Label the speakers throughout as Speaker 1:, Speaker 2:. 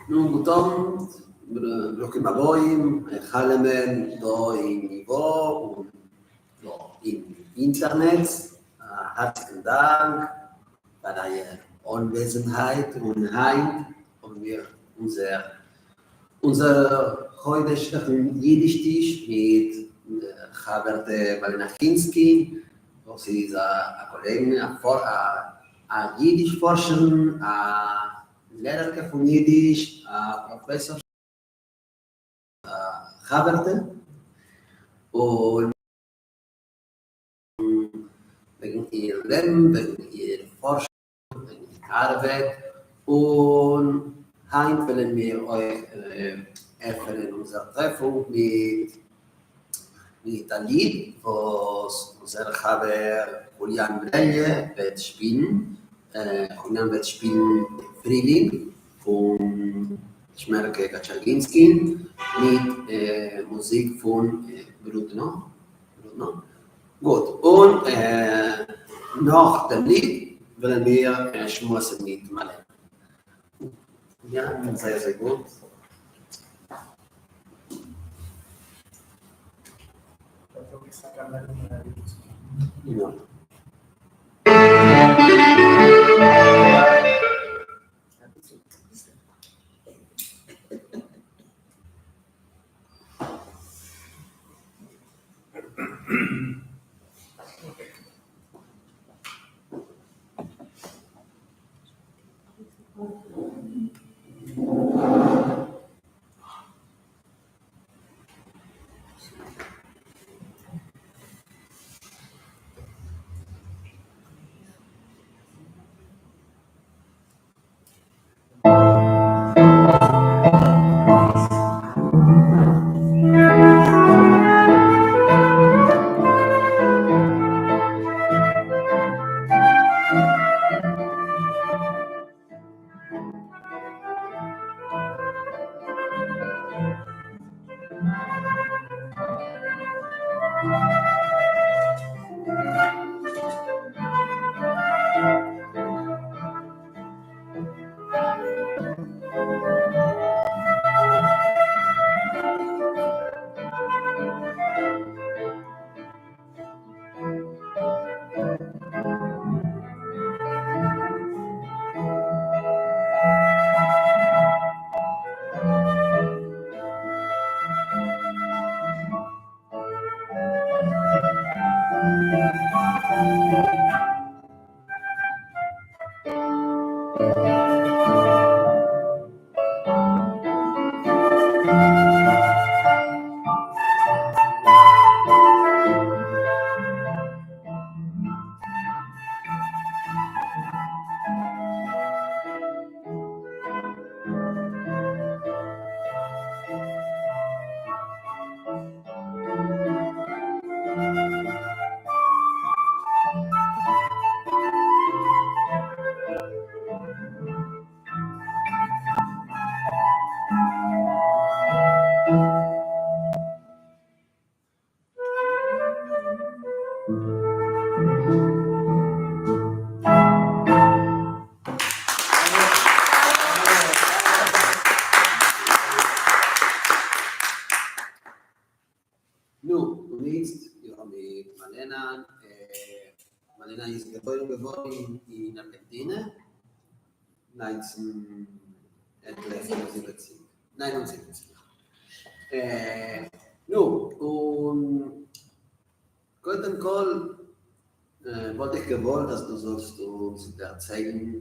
Speaker 1: נו, גוט אָוונט, ברוכים הבאים אײַך אַלעמען דאָ אין ייִוואָ און דאָ אין אינטערנעץ. אַ האַרציקן דאַנק פֿאַר אײַער אָנוועזנהייט, און הײַנט האָבן מיר אונדזער אונדזער חודשלעכן ייִדיש-טיש מיט דער חבֿרטע מאַלענאַ חינסקי, וואָס איז אַ קאָלעגין, אַ ייִדיש-פֿאָרשערין, אַ לערערקע פֿון ייִדיש, אַ פּראָפֿעסאָר, אַ חבֿרטע, און וועגן איר לעבן, וועגן איר פֿאָרשונג, וועגן איר אַרבעט, און הײַנט וועלן מיר אויך עפֿענען אונדזער טרעפֿונג מיט מיט אַ ליד, וואָס אונדזער חבֿר חוליאַן בלעליע וועט שפּילן. חוליאַן וועט שפּילן פֿרילינג פֿון שמעלקע קאַטשערגינסקי מיט מוזיק פֿון ברודנאָ. גוט, און נאָך דעם ליד וועלן מיר שמועסן מיט מאַלענאַ. חוליאַן, זייער זייער גוט. נו, און איצט מיר האָבן מיט מאַלענאַ. מאַלענאַ איז געבוירן געוואָרן אין אַרגענטינע, 1979, 79. נו, און קודם כל וואלט איך געוואלט אז דו זאלסט אונז דערציילן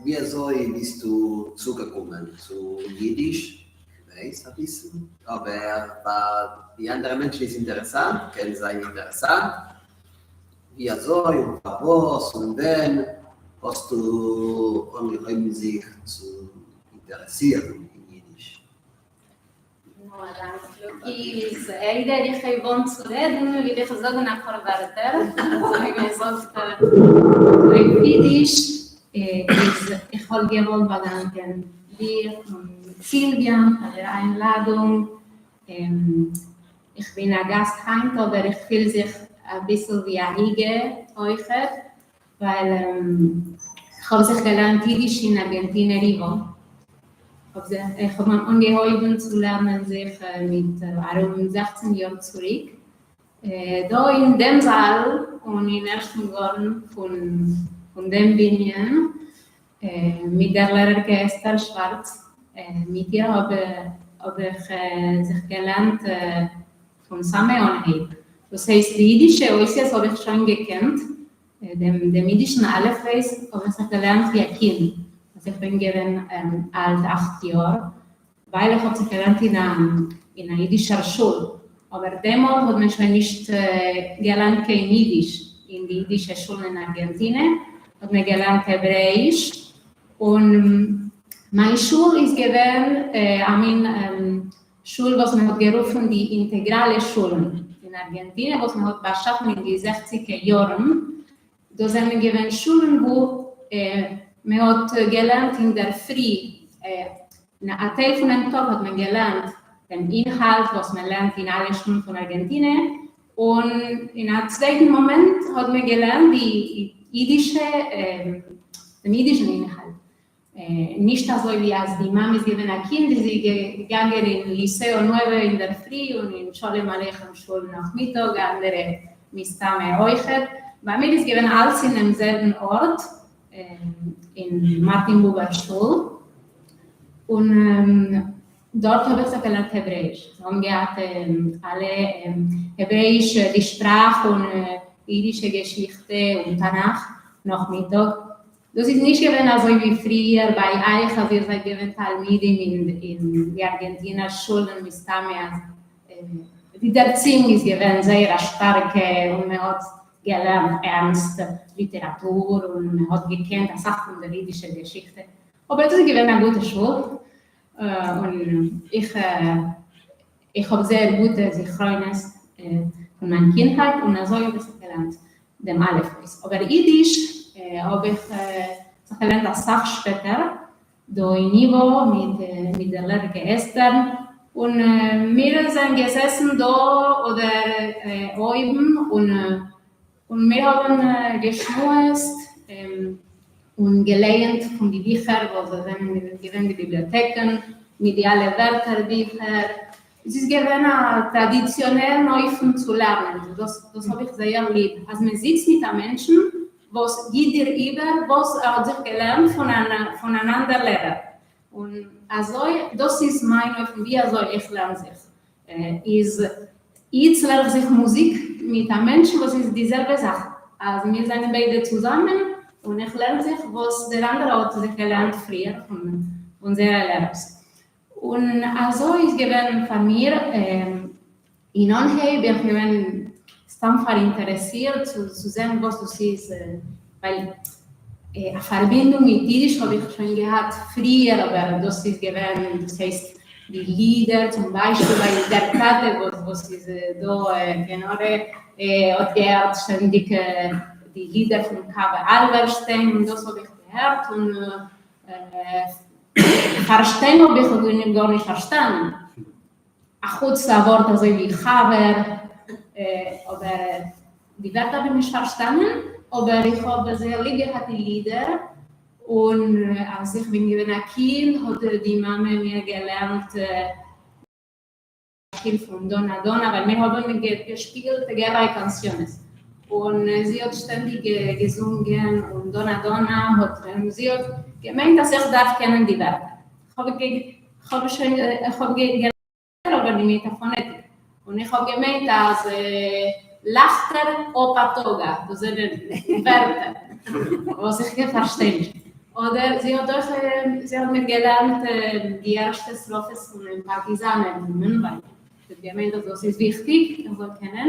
Speaker 1: ווי אזוי ביסטו צוגעקומען צו אידיש, כ'ווייס אביסל, אבער פאר די אנדערע מענטשן איז אינטערעסאנט, קען זיין אינטערעסאנט, ווי אזוי און פארוואס און ווען האסטו אנגעהויבן זיך צו אינטערעסירן אין אידיש?
Speaker 2: נו, א דאנק לוקי. איז איידער איך הייב אן צו רעדן וויל איך זאגן אפאר ווערטער, אזוי ווי מען זאגט אויף אידיש, איז איך וואלט געוואלט באדאנקען דיר און סילוויאן פאר דער איינלאדונג, איך בין א גאסט היינט אבער איך פיל זיך אביסל ווי א היגע אויכעט, ווייל איך האב זיך געלערנט אידיש אין ארגענטינער ייווא. איך האב אנגעהויבן צו לערנען זיך מיט ארום 16 יאר צוריק, דא אין דעם זאל און אין ערשטן גארן פון דעם בנין, מיט דער לערערקע אסתר שווארץ. מיט איר האב איך זיך געלערנט פון סאמע אנהייב. דאס הייסט, די אידישע אותיות האב איך שוין געקענט, דעם אידישן אלף בית האב איך זיך געלערנט ווי א קינד, אז איך בין געווען אלט 8 יאר, ווייל איך האב זיך געלערנט אין א אידישער שול. אבער דעמאלט האט מען שוין נישט געלערנט קיין אידיש אין די אידישע שולן אין ארגענטינע, האט מען געלערנט העברעאיש, און מיין שול איז געווען א מין שול וואס מען האט גערופן די אינטעגראלע שולן אין ארגענטינע, וואס מען האט באשאפן אין די 60ער יארן. דאס זענען געווען שולן וואו מען האט געלערנט אין דער פרי, א טייל פונעם טאג האט מען געלערנט דעם אינהאלט וואס מען לערנט אין אלע שולן פון ארגענטינע, און אין א צווייטן מאמענט האט מען געלערנט די אידישע, דעם אידישן אינהאלט. נישט אזוי ווי אז די מאמע איז געווען א קינד איז זי געגאנגען אין Liceo Nueve אינדערפרי און אין שלום עליכם שול נאכמיטאג, אנדערע מסתמא אויכעט. ביי מיר איז געווען אלץ אינעם זעלבן ארט, אין מארטין בובער שול, און דארט האב איך זיך געלערנט העברעאיש. זיי האבן געהאט אלע העברעאיש די שפראך און אידישע געשיכטע און תנך נאכמיטאג. דאס איז נישט געווען אזוי ווי פריער ביי אייך, אז איר זייט געווען תלמידים אין די ארגענטינער שולן, מסתמא אז די דערציאונג איז געווען זייער א שטארקע און מען האט געלערנט ערנסט ליטעראטור און מען האט געקענט אסאך פון דער אידישער געשיכטע. אבער דאס איז געווען א גוטע שול און איך האב זייער גוטע זכרונות פון מיין קינדהייט, און אזוי האב איך זיך געלערנט דעם אלף בית. אבער אידיש האב איך זיך געלערנט אסאך שפעטער, דא אין ייווא מיט דער לערערקע אסתר, און מיר זענען געזעסן דא אדער אויבן און מיר האבן געשמועסט און געלייענט פון די ביכער וואס זענען געווען די ביבליאטעקן מיט די אלע ווערטער ביכער. עס איז געווען א טראדיציאנעלן אופן צו לערנען, דאס האב איך זייער ליב, אז מען זיצט מיט א מענטשן וואס גיט דיר איבער וואס ער האט זיך געלערנט פון אן אנדער לערער, און אזוי, דאס איז מיין אופן ווי אזוי איך לערן זיך, איז איצט לערן איך זיך מוזיק מיט א מענטשן וואס איז די זעלבע זאך, אז מיר זענען ביידע צוזאמען און איך לערן זיך וואס דער אנדערער האט זיך געלערנט פריער פון זייערע לערערס. און אזוי איז געווען פאר מיר, אין אנהייב בין איך געווען סתם פאראינטערעסירט צו זען וואס דאס איז, ווייל א פארבינדונג מיט אידיש האב איך שוין געהאט פריער, אבער דאס איז געווען, דאס הייסט די לידער צום ביישפיל, ווייל דער טאטע וואס איז דא כנראה האט געהערט שטענדיג די לידער פון חוה האלבערשטיין, און דאס האב איך געהערט, און פארשטיין האב איך גארנישט פארשטאנען, אחוץ א ווארט אזוי ווי חבר, אבער די ווערטער האב איך נישט פארשטאנען, אבער איך האב זייער ליב געהאט די לידער, און אז איך בין געווען א קינד האט די מאמע מיר געלערנט שפיל פון Dona Dona, ווייל מיר האבן געשפילט guerra y canciones, און זי האט שטענדיג געזונגען און Dona Dona האט, און זי האט געמיינט אז איך דארף קענען די ווערטער. איך האב שוין, איך האב געלערנט אבער מיט א פאנעטיק, און איך האב געמיינט אז לייכטער אפאטאגא, דאס זענען ווערטער וואס איך פארשטיי נישט. אדער זי האט אויך, זי האט מיר געלערנט די ערשטע סטראפעס פונעם פארטיזאנער הימען, ווייל זי האט געמיינט אז דאס איז וויכטיג, איך זאל קענען.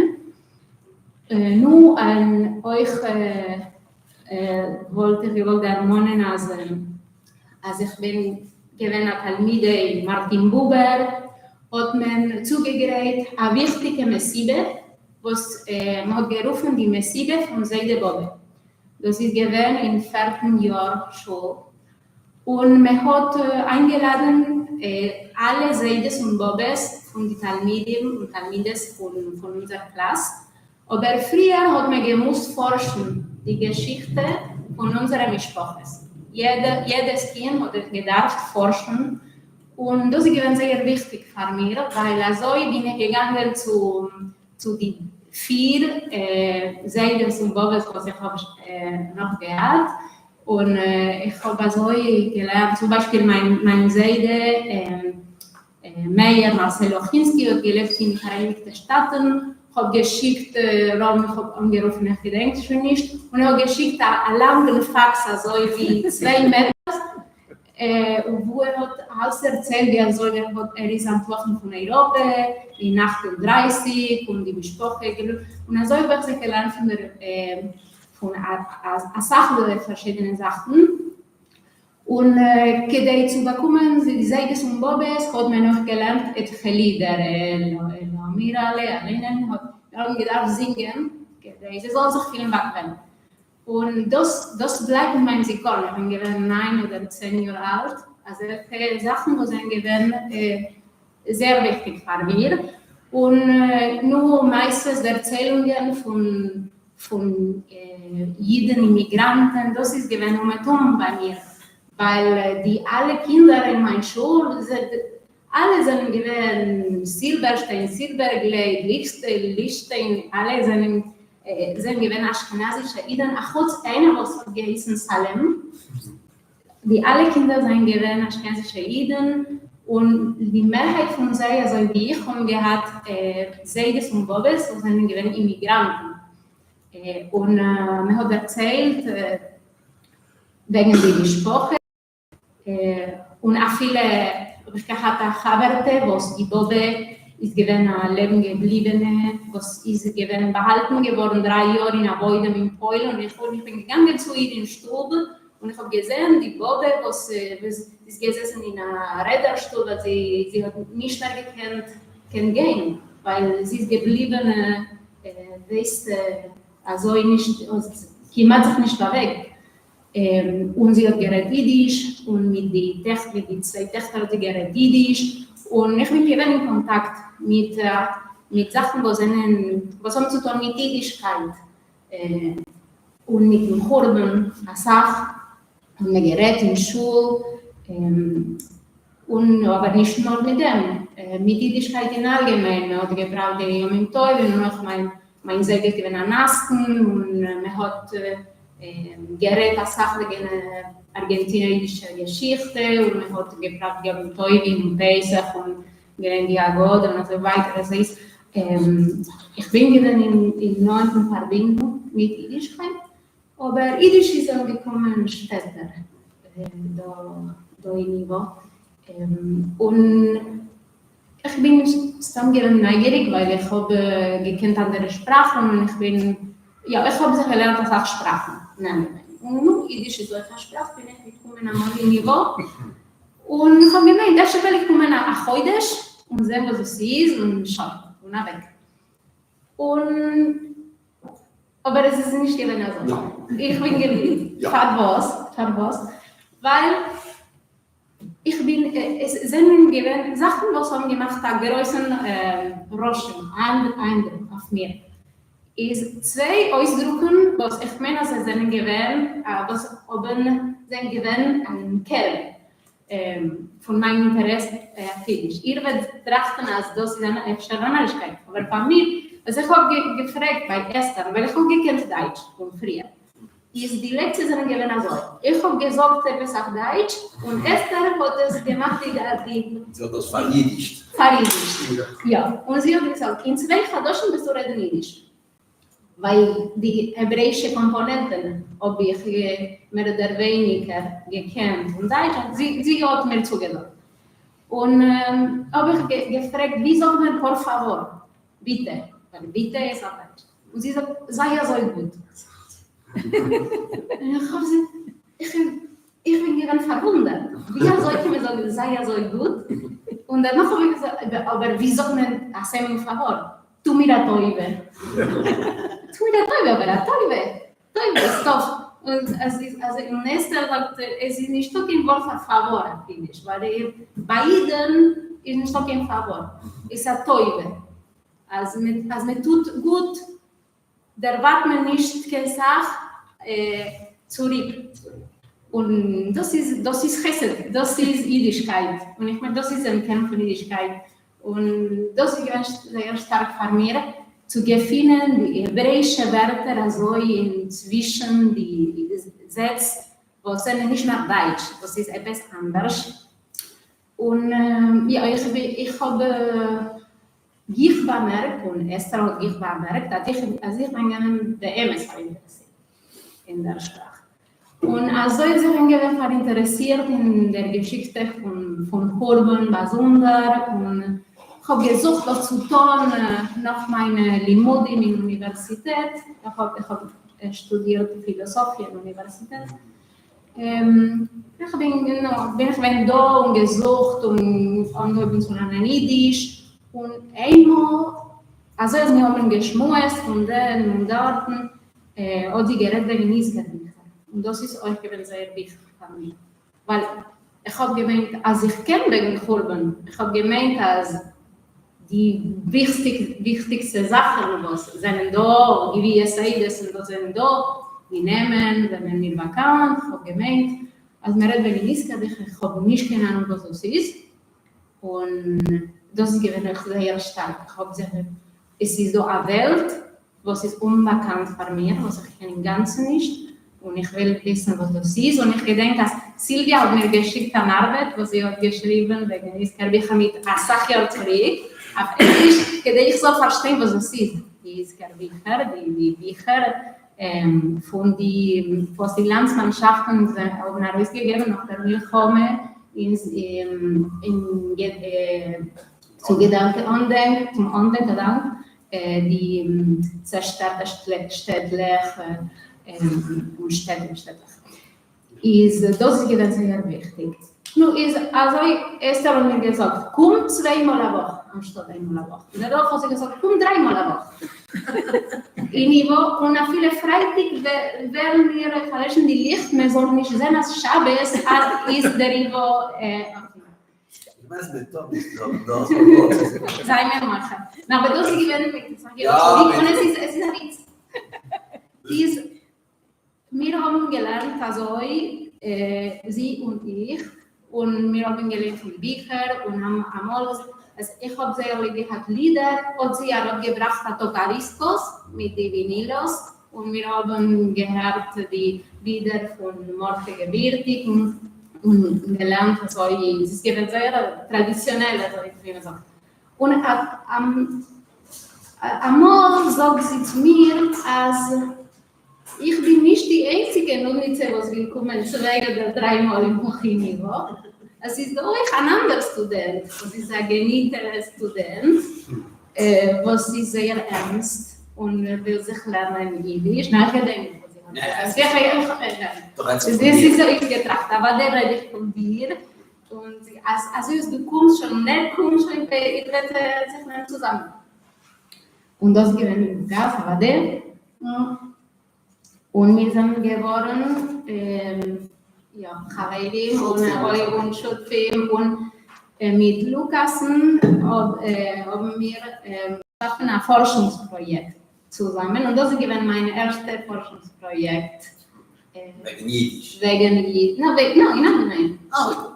Speaker 2: נו, און אויך וואלט איך געוואלט דערמאנען אז אז איך בין געווען א תלמידה אין מארטין בובער, האט מען צוגעגרייט א וויכטיגע מסיבה וואס מען האט גערופן די מסיבה פון זיידע באבע. דאס איז געווען אין פערטן יאר שול, און מען האט איינגעלאדען אלע זיידעס און באבעס פון די תלמידים און תלמידות פון אונזער קלאס, אבער פריער האט מען געמוזט פארשן די געשיכטע פון אונזערע משפחות, יעדעס קינד האט געדארפט פארשן און דאס איז געווען זייער וויכטיג פאר מיר, ווייל אזוי בין איך געגאנגען צו צו די פיר זיידעס און באבעס וואס איך האב נאך געהאט, און איך האב אזוי געלערנט, צום ביישפיל מיין מיין זיידע מאיר מארסעלא כינסקי האט געלעבט אין די פאראייניגטע שטאטן, כ'האב געשיקט, רוב איך האב אנגערופן איך געדענק שוין נישט, און ער האט געשיקט א לאנגן פאקס אזוי ווי צוויי מעטערס, וואו ער האט אלס ערציילט ווי אזוי ער האט ער איז אנטלאפן פון אייראפע אין 38 און די משפחה און אזוי האב איך זיך געלערנט פון דער פון אסאך פארשידענע זאכן, און כדי צו באקומען די זיידעס און באבעס האט מען אויך געלערנט עטליכע לידער, לאמיר אלע ליינען, מיר האבן געדארפט זינגען כדי זיי זאלן זיך פילן באקוועם. און דאס דאס בלייבט אין מיין זיכרון, איך בין געווען ניין אדער צען יאר אלט, אזעלכע זאכן וואס זענען געווען זייער וויכטיג פאר מיר, און נו מעשיות דערציילונגען פון פון אידן אימיגראנטן, דאס איז געווען אומעטום ביי מיר, ווייל די אלע קינדער אין מיין שול, אלע זענען געווען זילבערשטיין, זילבערגלעד, ליכשטיין, אלע זענען זענען געווען אשכנזישע אידן, אחוץ איינער וואס האט געהייסן סאלעם, די אלע קינדער זענען געווען אשכנזישע אידן, און די מערהייט פון זיי אזוי ווי איך האבן געהאט זיידעס און באבעס וואס זענען געווען אימיגראנטן, און מען האט דערציילט וועגן די משפחה. און אפילו האב איך געהאט א חבר'טע וואס די באבע איז געווען א לעבן געבליבענע וואס איז געווען באהאלטן געווארן דריי יאר אין א בוידעם אין פוילן און איך בין געגאנגען צו איר אין שטוב און איך האב געזען די באבע וואס איז געזעסן אין א רעדערשטול ווייל זי האט נישט מער געקענט גיין ווייל זי איז געבליבן ווייסט אזוי נישט כמעט זיך נישט באוועגט און זי האט גערעדט אידיש, און מיט די טעכ מיט די צוויי טעכטער האט זי גערעדט אידיש, און איך בין געווען אין קאנטאקט מיט מיט זאכן וואס זענען וואס האבן צו טון מיט אידישקייט, און מיטן חורבן אסאך האבן מיר גערעדט אין שול, און אבער נישט נאר מיט דעם, מיט אידישקייט אין אלגעמיין, מען האט געפראוועט די ימים טובים און אויך מיין מיין זיידע איז געווען אן עסקן און מען האט גערעדט אסאך וועגן ארגענטינער אידישע געשיכטע און מען האט געפראוועט ימים טובים און פסח און געלערנט די הגדה און אזוי ווייטער, עס הייסט איך בין געווען אין נאענטן פארבינדונג מיט אידישקייט, אבער אידיש איז אנגעקומען שפעטער דא אין ייווא, און איך בין סתם געווען נייגעריג ווייל איך האב געקענט אנדערע שפראכן און איך בין, יא איך האב זיך געלערנט אסאך שפראכן אין אלגעמיין, און נו, אידיש איז אויך א שפראך, בין איך געקומען אמאל אין ייווא און איך האב געמיינט אפשר וועל איך קומען א חודש און זען וואס דאס איז און שוין, און אוועק. און אבער עס איז נישט געווען אזוי. איך בין געבליבן. פארוואס? פארוואס? ווייל איך בין, עס זענען געווען זאכן וואס האבן געמאכט א גרויסן רושם, איינדרוק אויף מיר. איז צוויי אויסדרוקן וואס איך מיין אז זיי זענען געווען, וואס האבן, זענען געווען אין קערן פון מיין אינטערעס אויף אידיש. איר וועט טראכטן אז דאס איז אפשר א נארישקייט, אבער פאר מיר, וואס איך האב געפרעגט ביי אסתר, ווייל איך האב געקענט דייטש פון פריער, איז די לעקציעס זענען געווען אזוי, איך האב געזאגט עפעס אויף דייטש, און אסתר האט עס געמאכט די.
Speaker 1: זי האט דאס פאראידישט.
Speaker 2: פאראידישט, יא. און זי האט געזאגט, אין צוויי חדשים וועסטו רעדן אידיש. ווייל די העברעאישע קאמפאנענטן האב איך מער אדער ווייניגער געקענט און דייטש, זי האט מיר צוגעזאגט. און האב איך געפרעגט ווי זאגט מען por favor, ביטע, ווייל ביטע איז אויף דייטש. און זי זאגט זיי אזוי גוט. און איך האב זי, איך בין געווען פארוואונדערט, ווי אזוי קען מען זאגן זיי אזוי גוט? און דערנאך האב איך געזאגט, אבער ווי זאגט מען עשה un favor? טו מיר א טובה. טו מיר א טובה, אבער א טובה, טובה איז טוב. און עס איז אז און אסתר זאגט עס איז נישטא קיין ווארט פאר favor אויף אידיש, ווייל ביי אידן איז נישטא קיין favor, איז א טובה. אז מען אז מען טוט גוט דערווארט מען נישט קיין סאך צוריק. און דאס איז, דאס איז חסד, דאס איז אידישקייט, און איך מיין דאס איז דעם קערן פון אידישקייט, און דאס איז געווען זייער שטארק פאר מיר, צו געפינען די העברעאישע ווערטער אזוי אין צווישן די זעץ וואס זענען נישט מער דייטש, דאס איז עפעס אנדערש. און יא, איך האב גיך באמערקט, און אסתר האט גיך באמערקט, אז איך בין געווען באמת פאראינטערעסירט אין דער שפראך. און אזוי איז איך בין געווען פאראינטערעסירט אין דער געשיכטע פון חורבן באזונדער, און כ'האב געזוכט וואס צו טון נאך מיינע לימודים אין אוניווערסיטעט, איך האב שטודירט פילאסאפיע אין אוניווערסיטעט, איך בין בין איך געווען דא און געזוכט און אנגעהויבן צו לערנען אידיש, און איינמאל אזוי אז מיר האבן געשמועסט פון דעם און דארטן, האט זי גערעדט וועגן יזכור ביכער, און דאס איז אויך געווען זייער וויכטיג פאר מיר, ווייל איך האב געמיינט אז איך קען וועגן חורבן, איך האב געמיינט אז די וויכטיגסטע זאכן וואס זענען דא, גביית עדות און וואס זענען דא, די נעמען זענען מיר באקאנט, איך האב געמיינט אז מען רעדט וועגן יזכור ביכער, איך האב נישט קיין אנונג וואס דאס איז, און דאס איז געווען אויך זייער שטארק, איך האב זיך, עס איז דא א וועלט וואס איז אומבאקאנט פאר מיר, וואס איך קען אינגאנצן נישט, און איך וויל וויסן וואס דאס איז, און איך געדענק אז סילוויא האט מיר געשיקט אן ארבעט וואס זי האט געשריבן וועגן יזכור ביכער מיט אסאך יאר צוריק, אויף ענגליש, כדי איך זאל פארשטיין וואס דאס איז, די יזכור ביכער, די ביכער פון די וואס די לאנדסמאנשאפטן האבן ארויסגעגעבן נאך דער מלחמה אין צו געדאנק, צום אנדענק, די צעשטערטע שטעטלעך און שטעט און שטעטלעך. איז דאס איז געווען זייער וויכטיג. נו איז אזוי אסתר האט מיר געזאגט קום צוויי מאל א וואך אנשטאט איין מאל א וואך. און דערנאך האט זי געזאגט קום דריי מאל א וואך. אין ייווא און אפילו פרייטאג וועלן מיר פארלעשן די ליכט מען זאל נישט זען אז שבת איז דער ייווא אפן.
Speaker 1: איך ווייס נישט אויב ביסט נאך דא פארוואס.
Speaker 2: זיי מיר מוחל. נאר אבער דאס איז געווען מיט אסאך יאר צוריק און עס איז עס איז א וויץ. איז מיר האבן געלערנט אזוי זי און איך און מיר האבן געליינט פון ביכער און אמאל אז איך האב זייער ליב געהאט לידער האט זי אראפגעבראכט א toca-discos מיט די ווינילאס און מיר האבן געהערט די לידער פון מרדכי געבירטיג און געלערנט אזוי, עס איז געווען זייער טראדיציאנעל אזוי ווי מען זאגט, און אמאל זאגט זי צו מיר אז איך בין נישט די איינציגע נודניצע וואס וויל קומען צוויי אדער דריי מאל אין וואך אין ייווא, עס איז דא אויך אן אנדער סטודענט וואס איז א געניטער סטודענט וואס איז זייער ערנסט און וויל זיך לערנען אידיש, נאר איך געדענק נישט וואס זי האט געזאגט, עס איז אויסגעטראכט, אוודאי רעד איך פון דיר, און אזוי אז דו קומסט שוין און ער קומט שוין איר וועט זיך נעמען צוזאמען. און דאס איז געווען אין גאס אוודאי, און מיר זענען געווארן יא חברים און שותפים, און מיט לוקאסן האבן מיר געשאפן א פארשונגס פראיעקט צוזאמען, און דאס איז געווען מיין ערשטע פארשונגס פראיעקט.
Speaker 1: וועגן אידיש?
Speaker 2: וועגן אידיש, נא, אין אלגעמיין.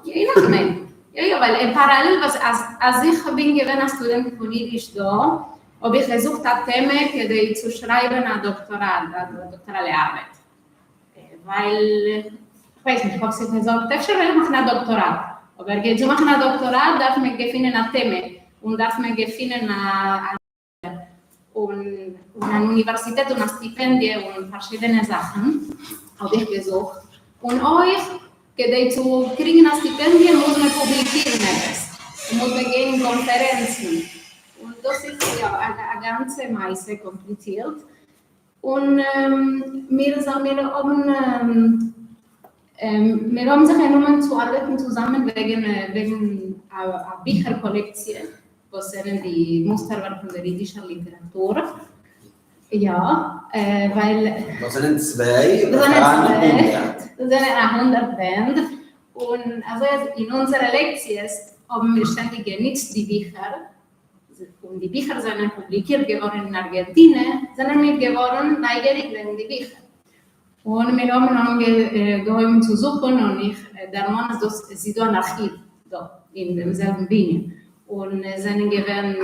Speaker 2: אין אלגעמיין. יא יא, ווייל אין פאראלעל וואס אז איך בין געווען א סטודענט פון אידיש דא, האב איך געזוכט א טעמע כדי צו שרייבן א דאקטאראט, א דאקטאראלע ארבעט. ווייל, כ'ווייס נישט, כ'האב זיך געזאגט, אפשר וועל איך מאכן א דאקטאראט. אבער כדי צו מאכן א דאקטאראט דארף מען געפינען א טעמע, און דארף מען געפינען א און אן אוניווערסיטעט און א סטיפענדיע און פארשידענע זאכן האב איך געזוכט, און אויך כדי צו קריגן א סטיפענדיע מוז מען פובליקירן עפעס, און מוז מען גיין אין קאנפערענצן, און דאס איז יא א גאנצע מעשה קאמפליצירט, און מיר מיר האבן מיר האבן זיך גענומען צו ארבעטן צוזאמען וועגן וועגן א ביכער קאלעקציע וואס זענען די מוסטערווערק פון דער אידישער ליטעראטור, יא, ווייל.
Speaker 1: דאס זענען צוויי אדער פאראן הונדערט?
Speaker 2: דאס זענען א הונדערט בענד, און אזוי אז אין אונזערע לעקציעס האבן מיר שטענדיג גענוצט די ביכער, און די ביכער זענען פובליקירט געווארן אין ארגענטינע, זענען מיר געווארן נייגעריג וועגן די ביכער. און מיר האבן אנגעהויבן צו זוכן און איך דערמאן אז דאס עס איז דא אן ארכיוו דא אין דעם זעלבן בנין און עס זענען געווען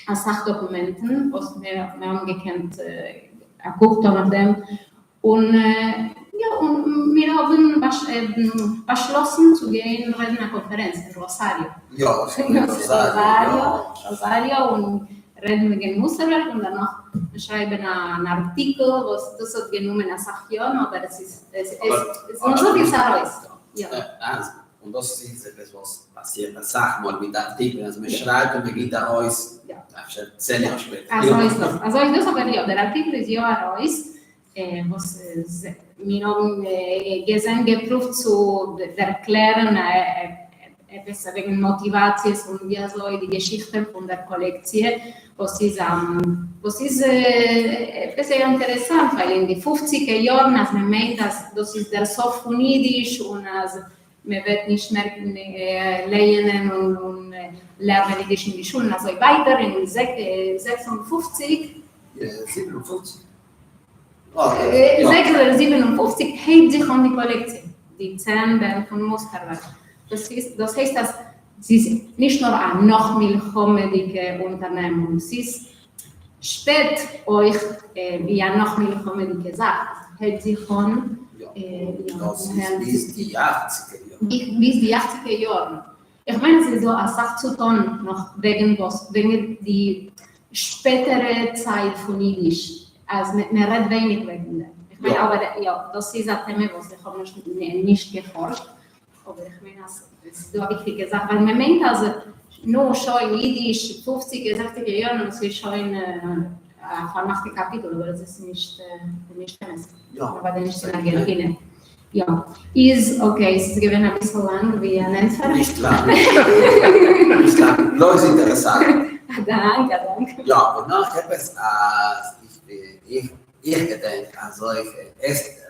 Speaker 2: אסאך דאקומענטן וואס מיר האבן געקענט א קוק טון אויף דעם און יא און מיר האבן באשלאסן צו גיין רעדן א קאנפערענץ אין ראסאריו.
Speaker 1: יא,
Speaker 2: ראסאריו, ראסאריו און רעדן וועגן מוסטערווערק און דערנאך שרייבן אן ארטיקל וואס דאס האט גענומען אסאך יארן אבער עס איז עס איז נאך אזויפיל ארויס.
Speaker 1: יא. און דאס איז עפעס וואס פאסירט אסאך מאל מיט ארטיקלען אז מען שרייבט און מען גיבט ארויס אפשר צען יאר שפעטער.
Speaker 2: אזוי איז דאס, אזוי איז דאס אבער יא דער ארטיקל איז יא ארויס וואס מיר האבן געזען געפרואווט צו ערקלערן עפעס וועגן מאטיוואציעס און ווי אזוי די געשיכטע פון דער קאלעקציע וואס איז וואס איז עפעס זייער אינטערעסאנט ווייל אין די פופציגער יארן אז מען מיינט אז דאס איז דער סוף פון אידיש און אז מען וועט נישט מער לייענען און לערנען אידיש אין די שולן אזוי ווייטער אין 56
Speaker 1: 57
Speaker 2: 6 אדער 57 הייבט זיך אן די קאלעקציע, די 10 בענד פון מוסטערווערק. דאס איז, דאס הייסט אז ס'איז נישט נאר א נאך-מלחמה'דיגע אונטערנעמונג, ס'איז שפעט אויך ווי א נאך-מלחמה'דיגע זאך, עס הייבט זיך אן.
Speaker 1: יא, דאס איז ביז די אכציגער
Speaker 2: יארן. ביז די אכציגער יארן. איך מיין אז ס'איז דא אסאך צו טון נאך וועגן וואס, וועגן די שפעטערע צייט פון אידיש, אז מען רעדט ווייניג וועגן דעם. איך מיין אבער יא, דאס איז א טעמע וואס איך האב נישט געפארשט, אבער איך מיין אז עס איז דא א וויכטיגע זאך, ווייל מען מיינט אז נו שוין אידיש פופציגער זעכציגער יארן און עס איז שוין א פארמאכטע קאפיטל, אבער עס איז נישט נישט אמת. אוודאי נישט אין ארגענטינע. יא. איז okay, עס איז געווען אביסל לאנג ווי אן ענטפער.
Speaker 1: נישט לאנג. נישט לאנג. בלויז אינטערעסאנט.
Speaker 2: א דאנק, א דאנק.
Speaker 1: יא, און נאך עפעס אז איך איך געדענק אז אויך אסתר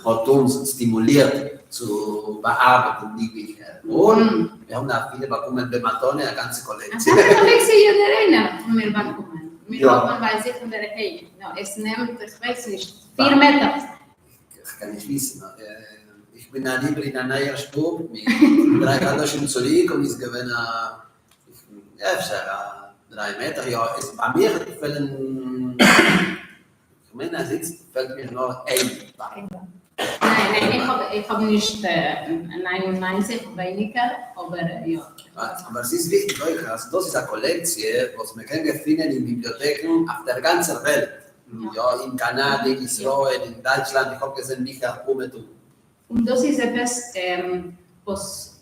Speaker 1: האט אונז סטימולירט צו באארבעטן די ביכער, און מיר האבן אפילו באקומען במתנה א גאנצע קאלעקציע.
Speaker 2: א גאנצע קאלעקציע יעדער איינער האבן מיר באקומען. מיר האבן ביי זיך אינדערהיים. נו, עס נעמט, איך ווייס נישט, פיר מעטער.
Speaker 1: איך קען נישט וויסן, איך בין אריבער אין א נייער שטוב מיט דריי חדשים צוריק און איז געווען א אפשר א דריי מעטער, יא, עס ביי מיר פעלן, איך מיין אז איצט פעלט מיר נאר איין באנד.
Speaker 2: ניין ניין איך האב איך האב נישט 99, איך האב ווייניגער, אבער יא.
Speaker 1: אבער ס'איז וויכטיג אויך אז דאס איז א קאלעקציע וואס מ'קען געפינען אין ביבליאטעקן אויף דער גאנצער וועלט. יא, אין קאנאדע, אין ישראל, אין דייטשלאנד, איך האב געזען ביכער אומעטום.
Speaker 2: און דאס איז עפעס וואס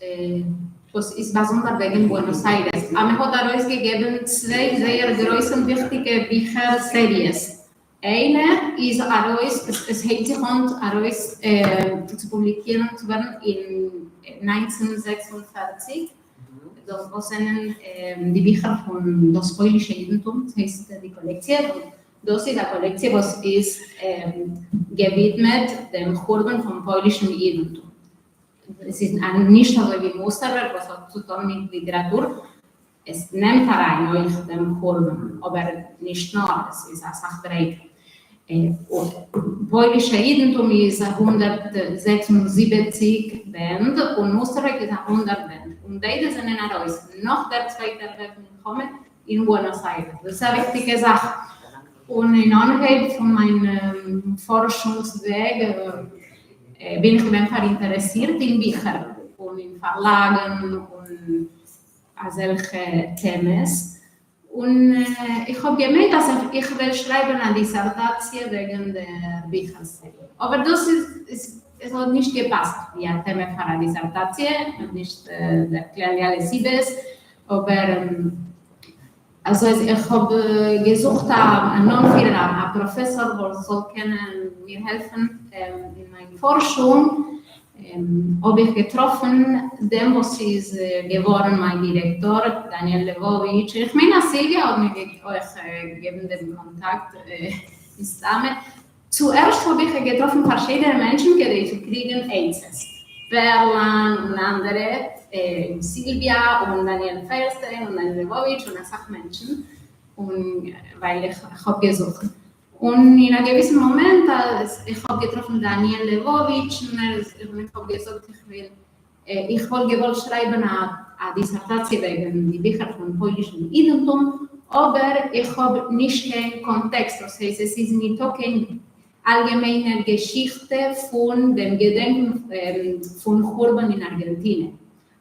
Speaker 2: וואס איז באזונדער וועגן בוענאס איירעס, אז מען האט ארויסגעגעבן צוויי זייער גרויסע און וויכטיגע ביכער סעריעס, איינע איז ארויס, עס הייבט זיך אן ארויס צו פובליקירן צו ווערן אין 1946, דאס וואס זענען די ביכער פון דאס פוילישע אידנטום, הייסט די קאלעקציע, דאס איז א קאלעקציע וואס איז געווידמעט דעם חורבן פון פוילישן אידנטום. עס איז נישט אזוי ווי מוסטערווערק וואס האט צו טון מיט ליטעראטור, עס נעמט אריין אויך דעם חורבן, אבער נישט נאר, עס איז אסאך ברייטער. פוילישע אידנטום איז 176 בענד און מוסטערווערק איז 100 בענד, און ביידע זענען ארויס נאך דער צווייטער וועלט מלחמה אין בוענאס איירעס. דאס איז א וויכטיגע זאך. און אין אנהייב פון מיין פארשונגס וועג בין איך געווען פאראינטערעסירט אין ביכער און אין פארלאגן און אזעלכע טעמעס, און איך האב געמיינט אז איך וועל שרייבן א דיסערטאציע וועגן דער ביכער סעריע. אבער דאס איז, עס האט נישט געפאסט ווי א טעמע פאר א דיסערטאציע, איך וועל נישט ערקלערן די אלע סיבות, אבער אזוי אז איך האב געזוכט אן אנפירער, א פראפעסאר וואס זאל קענען מיר העלפן אין מיין פארשונג, האב איך געטראפן דעם וואס איז געווארן מיין דירעקטאר, דניאל לעוואוויטש, איך מיין אז סילוויא האט מיר אויך געגעבן דעם קאנטאקט, מסתמא. צוערשט האב איך געטראפן פארשידענע מענטשן כדי צו קריגן עצות, פערלאן און אנדערע, סילוויא און דניאל פייערשטיין און דניאל לעוואוויטש און אסאך מענטשן, און ווייל איך האב געזוכט. און אין א געוויסן מאמענט אז איך האב געטראפן דניאל לעוואוויטש און ער איז און איך האב געזאגט איך וויל איך וואלט געוואלט שרייבן א א דיסערטאציע וועגן די ביכער פון פוילישן אידנטום אבער איך האב נישט קיין קאנטעקסט דאס הייסט עס איז ניטא קיין אלגעמיינער געשיכטע פון דעם געדענקן פון חורבן אין ארגענטינע.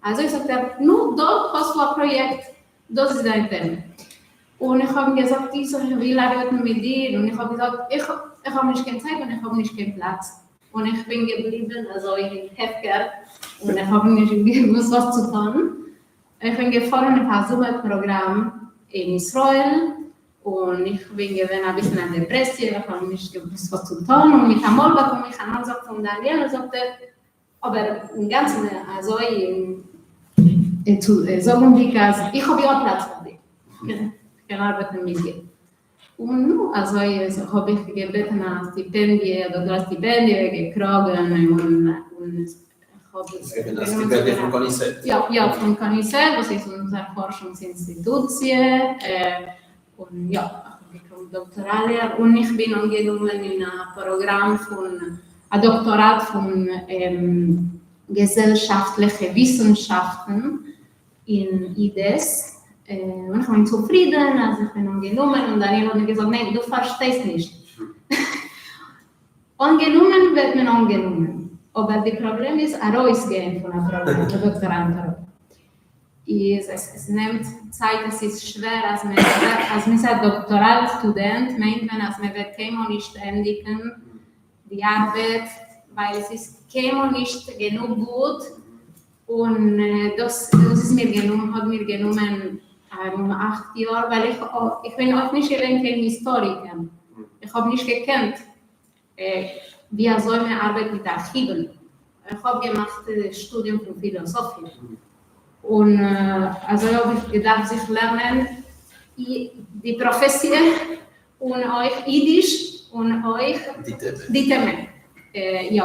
Speaker 2: אזוי זאגט ער, נו, דארט האסטו א פראיעקט, דאס איז דיין טעמע. און איך האב אים געזאגט, איך וויל ארבעטן מיט דיר, און איך האב געזאגט, איך איך האב נישט קיין צייט און איך האב נישט קיין פלאץ. און איך בין געבליבן אזוי אין הפקר, און איך האב נישט געוואוסט וואס צו טון. איך בין געפארן אויף א זומער פראגראם אין ישראל, און איך בין געווען אביסל אין דעפרעסיע, איך האב נישט געוואוסט וואס צו טון, און מיטאמאל באקום איך אן אנזאג פון דניאל, זאגט ער, אבער אינגאנצן אזוי צו זאגנדיג אז איך האב יא פלאץ פאר דיר, איך קען ארבעטן מיט דיר. און נו, אזוי האב איך געבעטן א סטיפענדיע, א דאקטאראט סטיפענדיע, געקראגן, און איך האב
Speaker 1: עס געווען א סטיפענדיע פון קאניסעט?
Speaker 2: יא, יא, פון קאניסעט, וואס איז אונזער פארשונגס אינסטיטוציע, און יא, איך האב געקראגן דאקטאראלער, און איך בין אנגענומען אין א פראגראם פון א דאקטאראט פון געזעלשאפטליכע וויסנשאפטן אין אידעס, און איך בין צופרידן אז איך בין אנגענומען, און דניאל האט מיר געזאגט, ניין, דו פארשטייסט נישט, אנגענומען ווערט מען אנגענומען, אבער די פראבלעם איז ארויסגיין פון א פראגראם, א דאקטאראנט פראגראם, איז עס נעמט צייט, עס איז שווער, אז מען אז מען איז א דאקטאראט סטודענט מיינט מען אז מען וועט קיינמאל נישט ענדיגן די ארבעט, ווייל עס איז קיינמאל נישט גענוג גוט, און דאס איז מיר גענומען האט מיר גענומען ארום אכט יאר, ווייל איך איך בין אויך נישט געווען קיין היסטאריקער, איך האב נישט געקענט ווי אזוי מען ארבעט מיט ארכיוון, איך האב געמאכט שטודיום פון פילאזאפיע, און אזוי האב איך געדארפט זיך לערנען די פראפעסיע און אויך אידיש און אויך די טעמע, יא.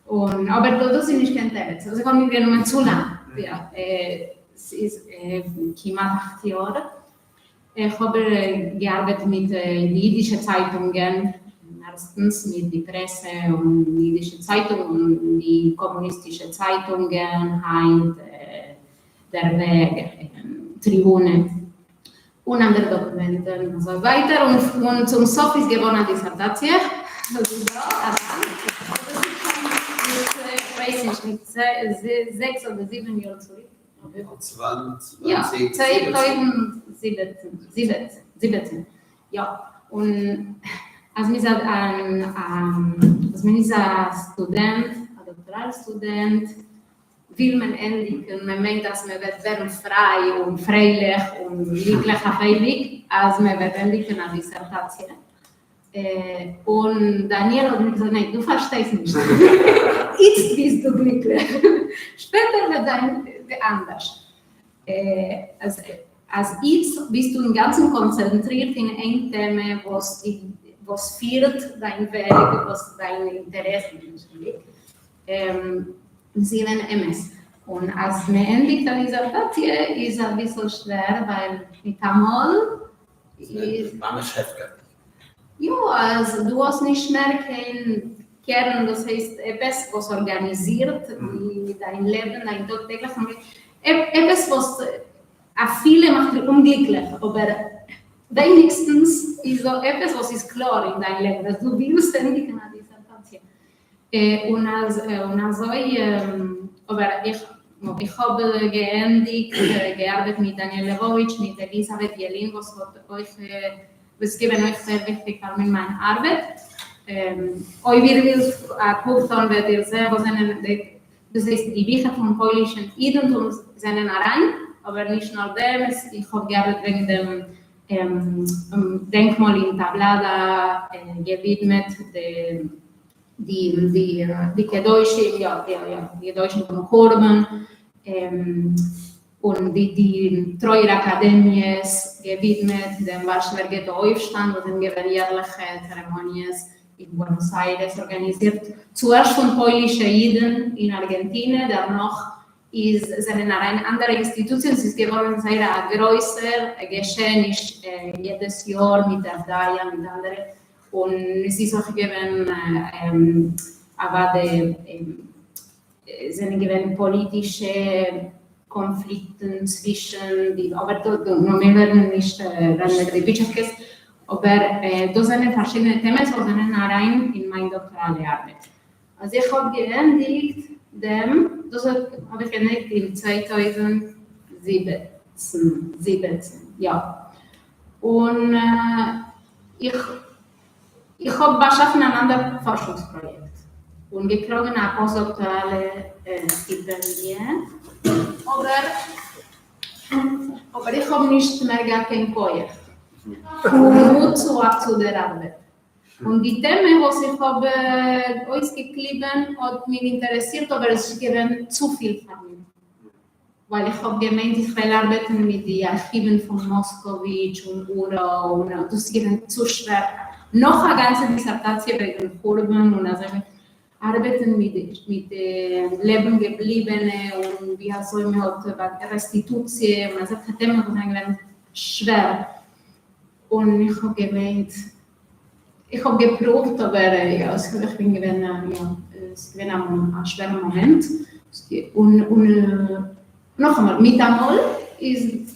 Speaker 2: און אבער דאס איז נישט קיין תירוץ, אז איך האב מיר גענומען צו לאנג, יא, ס'איז כמעט אכט יאר, איך האב געארבעט מיט די אידישע צייטונגען, מערסטנס מיט די פרעסע און די אידישע צייטונג און די קאמוניסטישע צייטונגען, היינט, דער וועג, טריבונע, און אנדערע דאקומענטן און אזוי ווייטער, און צום סוף איז געווארן א דיסערטאציע, דאס איז דא, א דאנק, דאס איז שוין מיט, כ'ווייס נישט, מיט זעקס אדער זיבן יאר צוריק. יא, 2017, זיבעצן, יא, און אז מ'איז א, אז מען איז א סטודענט, א דאקטאראל סטודענט, וויל מען ענדיגן, מען מיינט אז מען וועט ווערן פריי און פרייליך און גליקליך אויף אייביג אז מען וועט ענדיגן א דיסערטאציע. און דניאל האט מיר געזאגט, ניין, דו פארשטייסט נישט, איצט ביסטו גליקליך, שפעטער וועט זיין אנדערש. אז איצט ביסטו אינגאנצן קאנצענטרירט אין איין טעמע וואס פירט דיין וועג, וואס דיינע אינטערעסן, זענען אמת. און אז מען ענדיגט א דיסערטאציע איז אביסל שווער ווייל מיטאמאל
Speaker 1: איז ממש הפקר.
Speaker 2: יא, אז דו האסט נישט מער קיין קרן, דאס הייסט עפעס וואס ארגאניזירט דיין לעבן, דיין טאג טעגליכן לעבן, עפעס וואס אפילו מאכט דיר אומגליקליך, אבער ווייניגסטנס איז דא עפעס וואס איז קלאר אין דיין לעבן אז דו ווילסט ענדיגן א דיסערטאציע. און אז און אזוי אבער איך איך האב געענדיגט געארבעט מיט דניאל לעוואוויטש מיט עליזאבעט יעלין וואס האט אויך וואס געווען אויך זייער וויכטיג פאר מיר מיין ארבעט אויב איר ווילט א קוק טאן וועט איר זען וואס זענען די דאס הייסט די ביכער פון פוילישן אידנטום זענען אריין אבער נישט נאר דעם איך האב געארבעט וועגן דעם דענקמאל אין טאבלאדא געווידמעט די די די קדושים יא יא יא די קדושים פון חורבן און די די טרויער אקאדעמיעס געווידמעט דעם ווארשעווער געטא אויפשטאנד וואס זענען געווען יערליכע צערעמאניעס אין בוענאס איירעס ארגאניזירט צוערשט פון פוילישע אידן אין ארגענטינע דערנאך איז זענען אריין אנדערע אינסטיטוציעס איז געווארן זייער א גרויסער געשעעניש יעדעס יאר מיט עבדיה מיט אנדערע. און עס איז אויך געווען אוודאי זענען געווען פאליטישע קאנפליקטן צווישן די, אבער דא מיר וועלן נישט רעדן וועגן די פיטשעווקעס, אבער דאס זענען פארשידענע טעמעס וואס זענען אריין אין מיין דאקטאראלע ארבעט. אז איך האב געענדיגט דעם, דאס האב איך געענדיגט אין 2017, זיבעצן, יא, און איך איך האב באשאפן אן אנדער פארשונגס פראיעקט און געקראגן א פאסט-דאקטאראלע סטיפענדיע, אבער אבער איך האב נישט מער געהאט קיין כח און מוט צו צו דער ארבעט, און די טעמע וואס איך האב אויסגעקליבן האט מיר אינטערעסירט אבער עס איז געווען צופיל פאר מיר. ווייל איך האב געמיינט איך וועל ארבעטן מיט די ארכיוון פון מאסקאוויטש און אוראו און דאס איז געווען צו שווער, נאך א גאנצע דיסערטאציע וועגן חורבן און אזוי ארבעטן מיט מיט לעבן געבליבענע און ווי אזוי מען האט רעסטיטוציע און אזעלכע טעמען וואס זענען געווען שווער און איך האב געמיינט איך האב געפרואווט אבער יא איך בין געווען יא עס איז געווען א שווערע מאמענט און און נאכאמאל מיטאמאל איז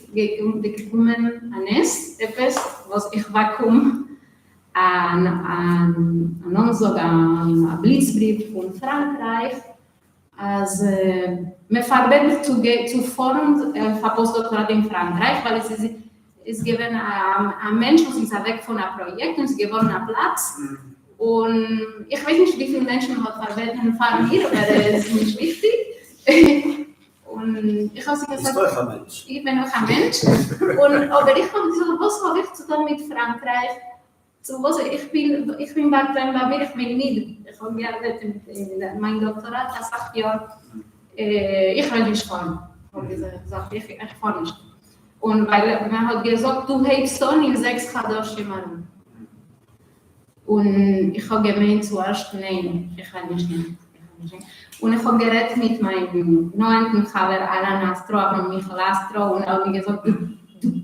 Speaker 2: געקומען א נס עפעס וואס איך באקום אן אנזאג א בליץ בריוו פון פראנקרייך אז מען פארבעט מיך צו פארן אויף א פאסט דאקטאראט אין פראנקרייך ווייל עס איז געווען א מענטש וואס איז אוועק פון א פראיעקט און עס איז געווארן א פלאץ און איך ווייס נישט וויפיל מענטשן מען האט פארבעטן פאר מיר אבער עס איז נישט וויכטיג און איך האב זיך
Speaker 1: ביסט אויך א מענטש.
Speaker 2: איך בין אויך א מענטש און אבער איך האב געזאגט וואס האב איך צו טון מיט פראנקרייך צו וואס איך בין איך בין באקוועם ביי מיר איך בין מיד איך האב געארבעט אין מיין דאקטאראט אסאך יאר איך וועל נישט פארן האב געזאגט איך פאר נישט און ווייל מען האט געזאגט דו הייבסט אן אין זעקס חדשים ארום און איך האב געמיינט צוערשט ניין איך וועל נישט גיין און איך האב גערעדט מיט מיין נאענטן חבר אלאן אסטרא אברהם מיכל אסטרא און ער האט מיר געזאגט דו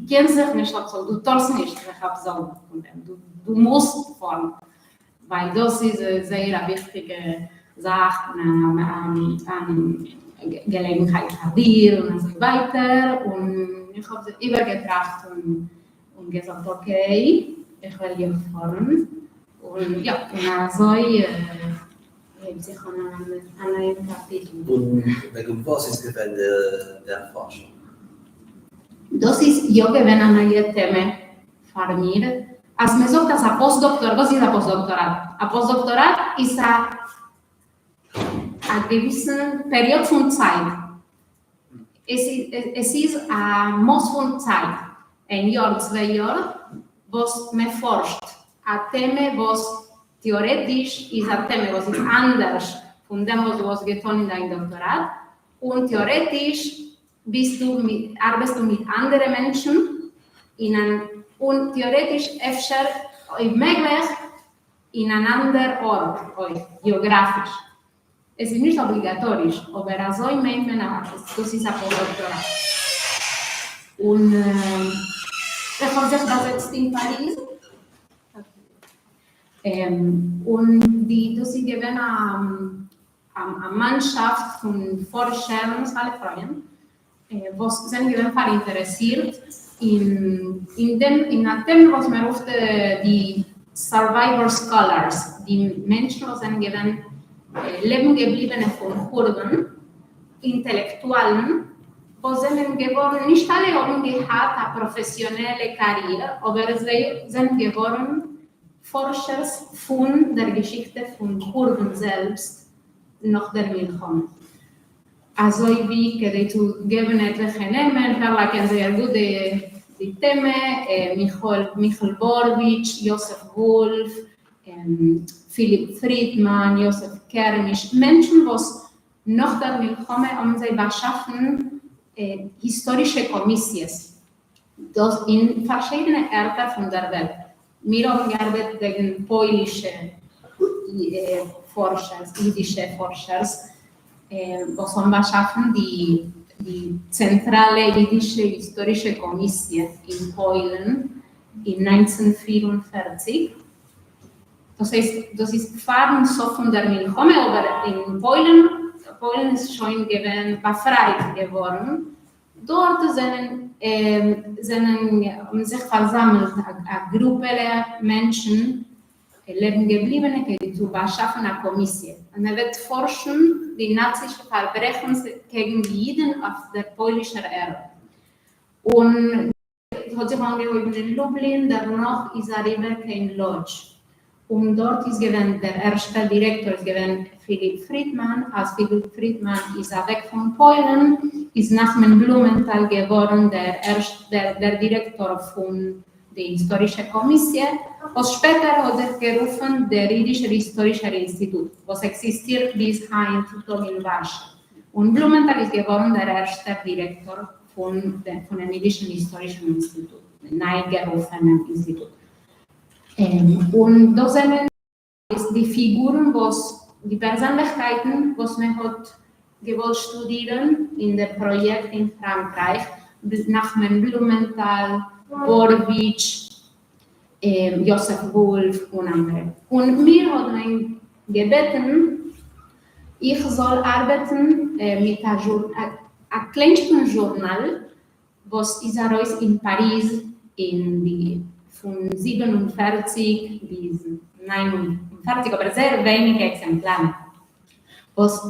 Speaker 2: קענסט זיך נישט אפזאגן, דו טארסט נישט זיך אפזאגן פון דעם, דו מוזט פארן, ווייל דאס איז זייער א וויכטיגע זאך און א געלעגנהייט פאר דיר און אזוי ווייטער, און איך האב זיך איבערגעטראכט און געזאגט okay, איך וועל יא פארן, און יא, און אזוי הייבט זיך אן א נייעם קאפיטל.
Speaker 1: און וועגן וואס איז געווען דער פארשונג?
Speaker 2: דאס איז יא געווען א נייע טעמע פאר מיר, אז מען זאגט אז א פאסט דאקטאר, וואס איז א פאסט דאקטאראט? א פאסט דאקטאראט איז א א געוויסן פעריאד פון צייט, עס איז א מאס פון צייט, איין יאר צוויי יאר, וואס מען פארשט א טעמע וואס טעארעטיש איז א טעמע וואס איז אנדערש פון דעם וואס דו האסט געטון אין דיין דאקטאראט, און טעארעטיש ביסטו ארבעסטו מיט אנדערע מענטשן אין אן און טעארעטיש אפשר אויב מעגליך אין אן אנדער ארט אויך געאגראפיש. עס איז נישט אבליגאטאריש אבער אזוי מיינט מען אז דאס איז א פאסט-דאקטאראט. און איך האב זיך באזעצט אין פאריז. און די דאס איז געווען א מאנשאפט פון פארשערס, אלע פרויען, וואס זענען געווען פאראינטערעסירט אין דעם, אין א טעמע וואס מען רופט די survivor scholars, די מענטשן וואס זענען געווען לעבן געבליבענע פון חורבן, אינטעלעקטואלן וואס זענען געווארן, נישט אלע האבן געהאט א פראפעסיאנעלע קאריערע, אבער זיי זענען געווארן פארשערס פון דער געשיכטע פון חורבן זעלבסט נאך דער מלחמה. אזוי ווי כדי צו געבן עטליכע נעמען, פערלא קען זייער גוט די טעמע, מיכל בורוויטש, יוסף וואלף, פיליפ פרידמאן, יוסף קערמיש, מענטשן וואס נאך דער מלחמה האבן זיי באשאפן היסטארישע קאמיסיעס דאס אין פארשידענע ערטער פון דער וועלט. מיר האבן געארבעט וועגן פוילישע פארשערס, אידישע פארשערס, וואס האבן באשאפן די די צענטראלע אידישע היסטארישע קאמיסיע אין פוילן אין 1944. דאס הייסט, דאס איז פארן סוף פון דער מלחמה, אבער אין פוילן, פוילן איז שוין געווען באפרייט געווארן, דארט זענען זענען האבן זיך פארזאמלט א גרופעלע מענטשן, לעבן געבליבענע, כדי צו באשאפן א קאמיסיע, אז מען וועט פארשן די נאצישע פארברעכנס קעגן די אידן אויף דער פוילישער ערד. און האט זיך אנגעהויבן אין לובלין, דערנאך איז אריבער קיין לאדזש, און דארט איז געווען דער ערשטער דירעקטאר איז געווען פיליפ פרידמאן, אז פיליפ פרידמאן איז אוועק פון פוילן איז נחמן בלומענטאל געווארן דער ערשטער דער דירעקטאר פון די היסטארישע קאמיסיע, וואס שפעטער האט זיך גערופן דער אידישער היסטארישער אינסטיטוט, וואס עקזיסטירט ביז היינט צו טאג אין ווארשע, און בלומענטאל איז געווארן דער ערשטער דירעקטאר פון פונעם אידישן היסטארישן אינסטיטוט, דעם ניי גערופענעם אינסטיטוט. און דאס זענען די פיגורן וואס, די פערזענליכקייטן וואס מען האט געוואלט שטודירן אין דער פראיעקט אין פראנקרייך, נחמן בלומענטאל, בארוויטש, יוסף וואלף און אנדערע. און מיר האט מען געבעטן איך זאל ארבעטן מיט א קליינטשיקן זשורנאל וואס איז ארויס אין פאריז אין די פון 47 ביז 49, אבער זייער ווייניגע עקזעמפלארן, וואס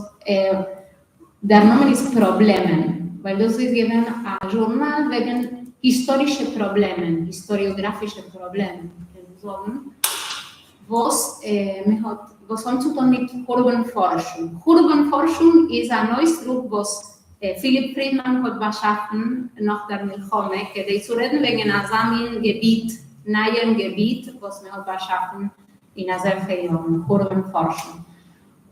Speaker 2: דער נאמען איז פראבלעמען, ווייל דאס איז געווען א זשורנאל וועגן היסטארישע פראבלעמען, היסטאריאגראפישע פראבלעמען קען מען זאגן, וואס מען האט, וואס האבן צו טון מיט חורבן פארשונג. חורבן פארשונג איז אן אויסדרוק וואס פיליפ פרידמאן האט באשאפן נאך דער מלחמה, כדי צו רעדן וועגן אזא מין געביט, נייעם געביט וואס מען האט באשאפן אין אזעלכע יארן, חורבן פארשונג.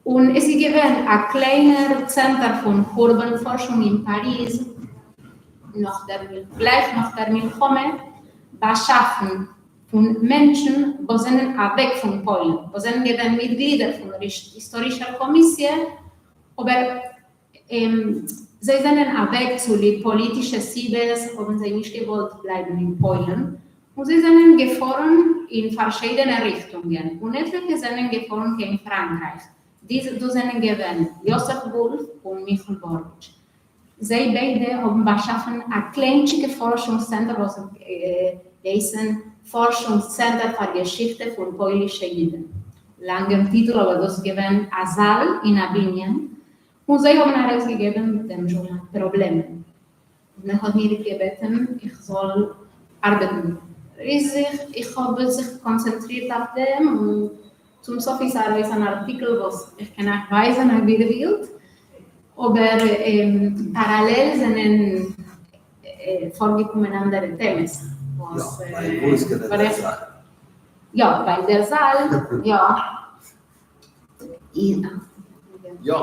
Speaker 2: און עס איז געווען א קליינער צענטער פון חורבן פארשונג אין פאריז, נאך דער, גלייך נאך דער מלחמה, באשאפן פון מענטשן וואס זענען אוועק פון פוילן, וואס זענען געווען מיטגלידער פון דער היסטארישער קאמיסיע, אבער זיי זענען אוועק צוליב פאליטישע סיבות, האבן זיי נישט געוואלט בלייבן אין פוילן, און זיי זענען געפארן אין פארשיידענע ריכטונגען, און עטליכע זענען געפארן קיין פראנקרייך, די דאס זענען געווען יוסף וואלף און מיכל בארוויטש. זיי ביידע האבן באשאפן א קליינטשיקע פארשונגס צענטער וואס האט געהייסן פארשונגס צענטער פאר געשיכטע פון פוילישע אידן. לאנגן טיטל אבער דאס איז געווען א זאל אין א בנין, און זיי האבן ארויסגעגעבן דעם זשורנאל פראבלעמען. מען האט מיר געבעטן איך זאל ארבעטן ריזיג, איך האב זיך קאנצענטרירט אויף דעם, און צום סוף איז ארויס אן ארטיקל וואס איך קען אייך ווייזן אויב איר ווילט, אבער פאראלעל זענען פארגעקומען אנדערע טעמעס וואס.
Speaker 1: יא, ווייל וואו איז געווען דער זאל?
Speaker 2: יא, ווייל דער זאל, יא.
Speaker 1: יא.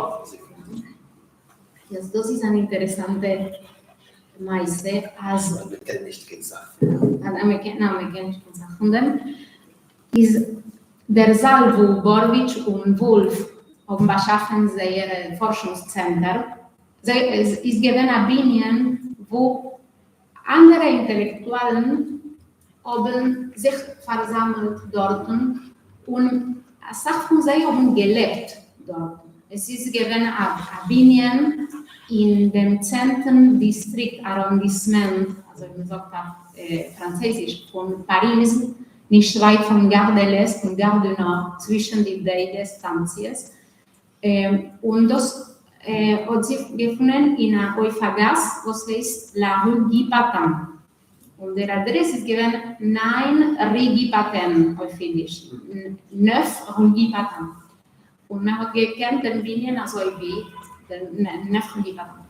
Speaker 2: יעצט דאס איז אן אינטערעסאנטע מעשה אז.
Speaker 1: אז מען קען נישט קיין סאך פון
Speaker 2: דעם. אז מען קען, ניין מען קען נישט קיין סאך פון דעם, איז דער זאל וואו בארוויטש און וואלף האבן באשאפן זייער פארשונגס צענטער, איז געווען א בנין וואו אנדערע אינטעלעקטואלן האבן זיך פארזאמלט דארטן, און אסאך פון זיי האבן געלעבט דארטן. עס איז געווען א בנין אין דעם צענטן דיסטריקט אראנדיסמענט, אזוי ווי מען זאגט אויף פראנצויזיש, פון פאריז, נישט ווייט פון גאר דע לעסט און גאר דו נארד, צווישן די ביידע סטאנציעס. און דאס האט זיך געפונען אין א אויף א גאס וואס הייסט La Rue Guy Patin, און דער אדרעס איז געווען 9 Rue Guy Patin אויף אידיש, Neuf Rue Guy Patin, און מען האט געקענט דעם בנין אזוי ווי דער Neuf Rue Guy Patin,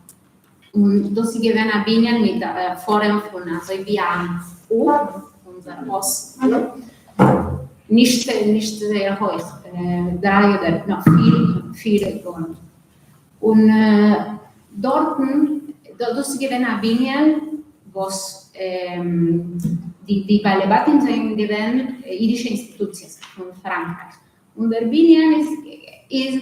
Speaker 2: און דאס איז געווען א בנין מיט א פארעם פון אזוי ווי א U, אונזער אות U, נישט נישט זייער הויך, דריי אדער נאך פיר גארנישט, און דארטן, דאס איז געווען א בנין וואס די די בעלי בתים זענען געווען אידישע אינסטיטוציעס פון פראנקרייך, און דער בנין איז איז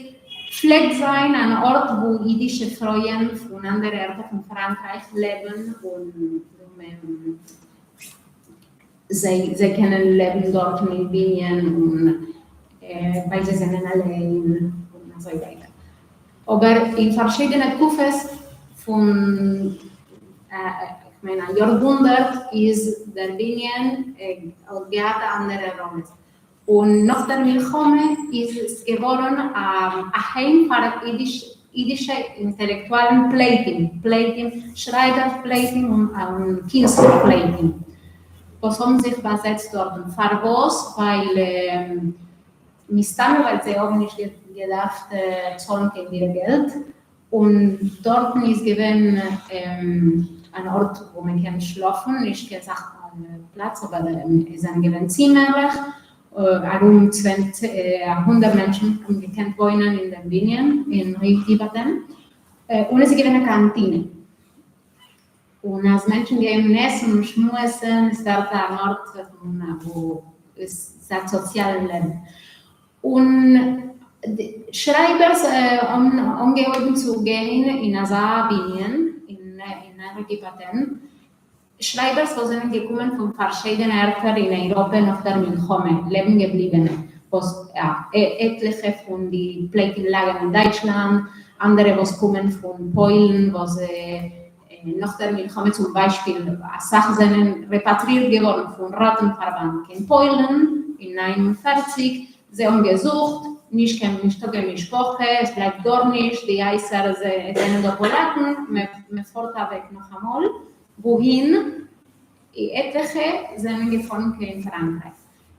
Speaker 2: פלעגט זיין אן ארט וואו אידישע פרויען פון אנדערע ערטער פון פראנקרייך לעבן און וואו זיי זיי קענען לעבן דארטן אין בנין און. ווייל זיי זענען אליין און אזוי ווייטער. אבער אין פארשידענע תקופות פון, איך מיין א יארהונדערט, איז דער בנין האט געהאט אנדערע ראלעס. און נאך דער מלחמה איז עס געווארן א היים פאר אידישע אינטעלעקטואלן פליטים, פליטים, שרייבער פליטים און קינסטלער פליטים, וואס האבן זיך באזעצט דארטן. פארוואס? ווייל מסתמא ווייל זיי האבן נישט געדארפט צאלן קיין דירה געלט, און דארטן איז געווען אן ארט וואו מען קען שלאפן, נישט קיין סאך פלאץ, אבער עס זענען געווען צימערלעך, ארום 100 מענטשן האבן געקענט וואוינען אין דעם בנין אין רי גיבאטען, און עס איז געווען א קאנטינע, און אז מענטשן גייען עסן און שמועסן, עס ווערט אן ארט וואו עס איז א סאציאלן לעבן. און די שרייבערס האבן אנגעהויבן צו גיין אין אזא בנין אין רי גיבאטען, שרייבערס וואס זענען געקומען פון פארשידענע ערטער אין אייראפע נאך דער מלחמה, לעבן געבליבענע, וואס עטליכע פון די פליטים לאגערן אין דייטשלאנד, אנדערע וואס קומען פון פוילן וואס נאך דער מלחמה צום ביישפיל, אסאך זענען רעפאטרירט געווארן פון ראטנפארבאנד קיין פוילן אין 49, זיי האבן געזוכט, נישט קיין נישטא קיין משפחה, עס בלייבט גארנישט, די הייזער זענען דא פאלאקן, מען פארט אוועק נאכאמאל, וואוהין? עטליכע זענען געפארן קיין פראנקרייך.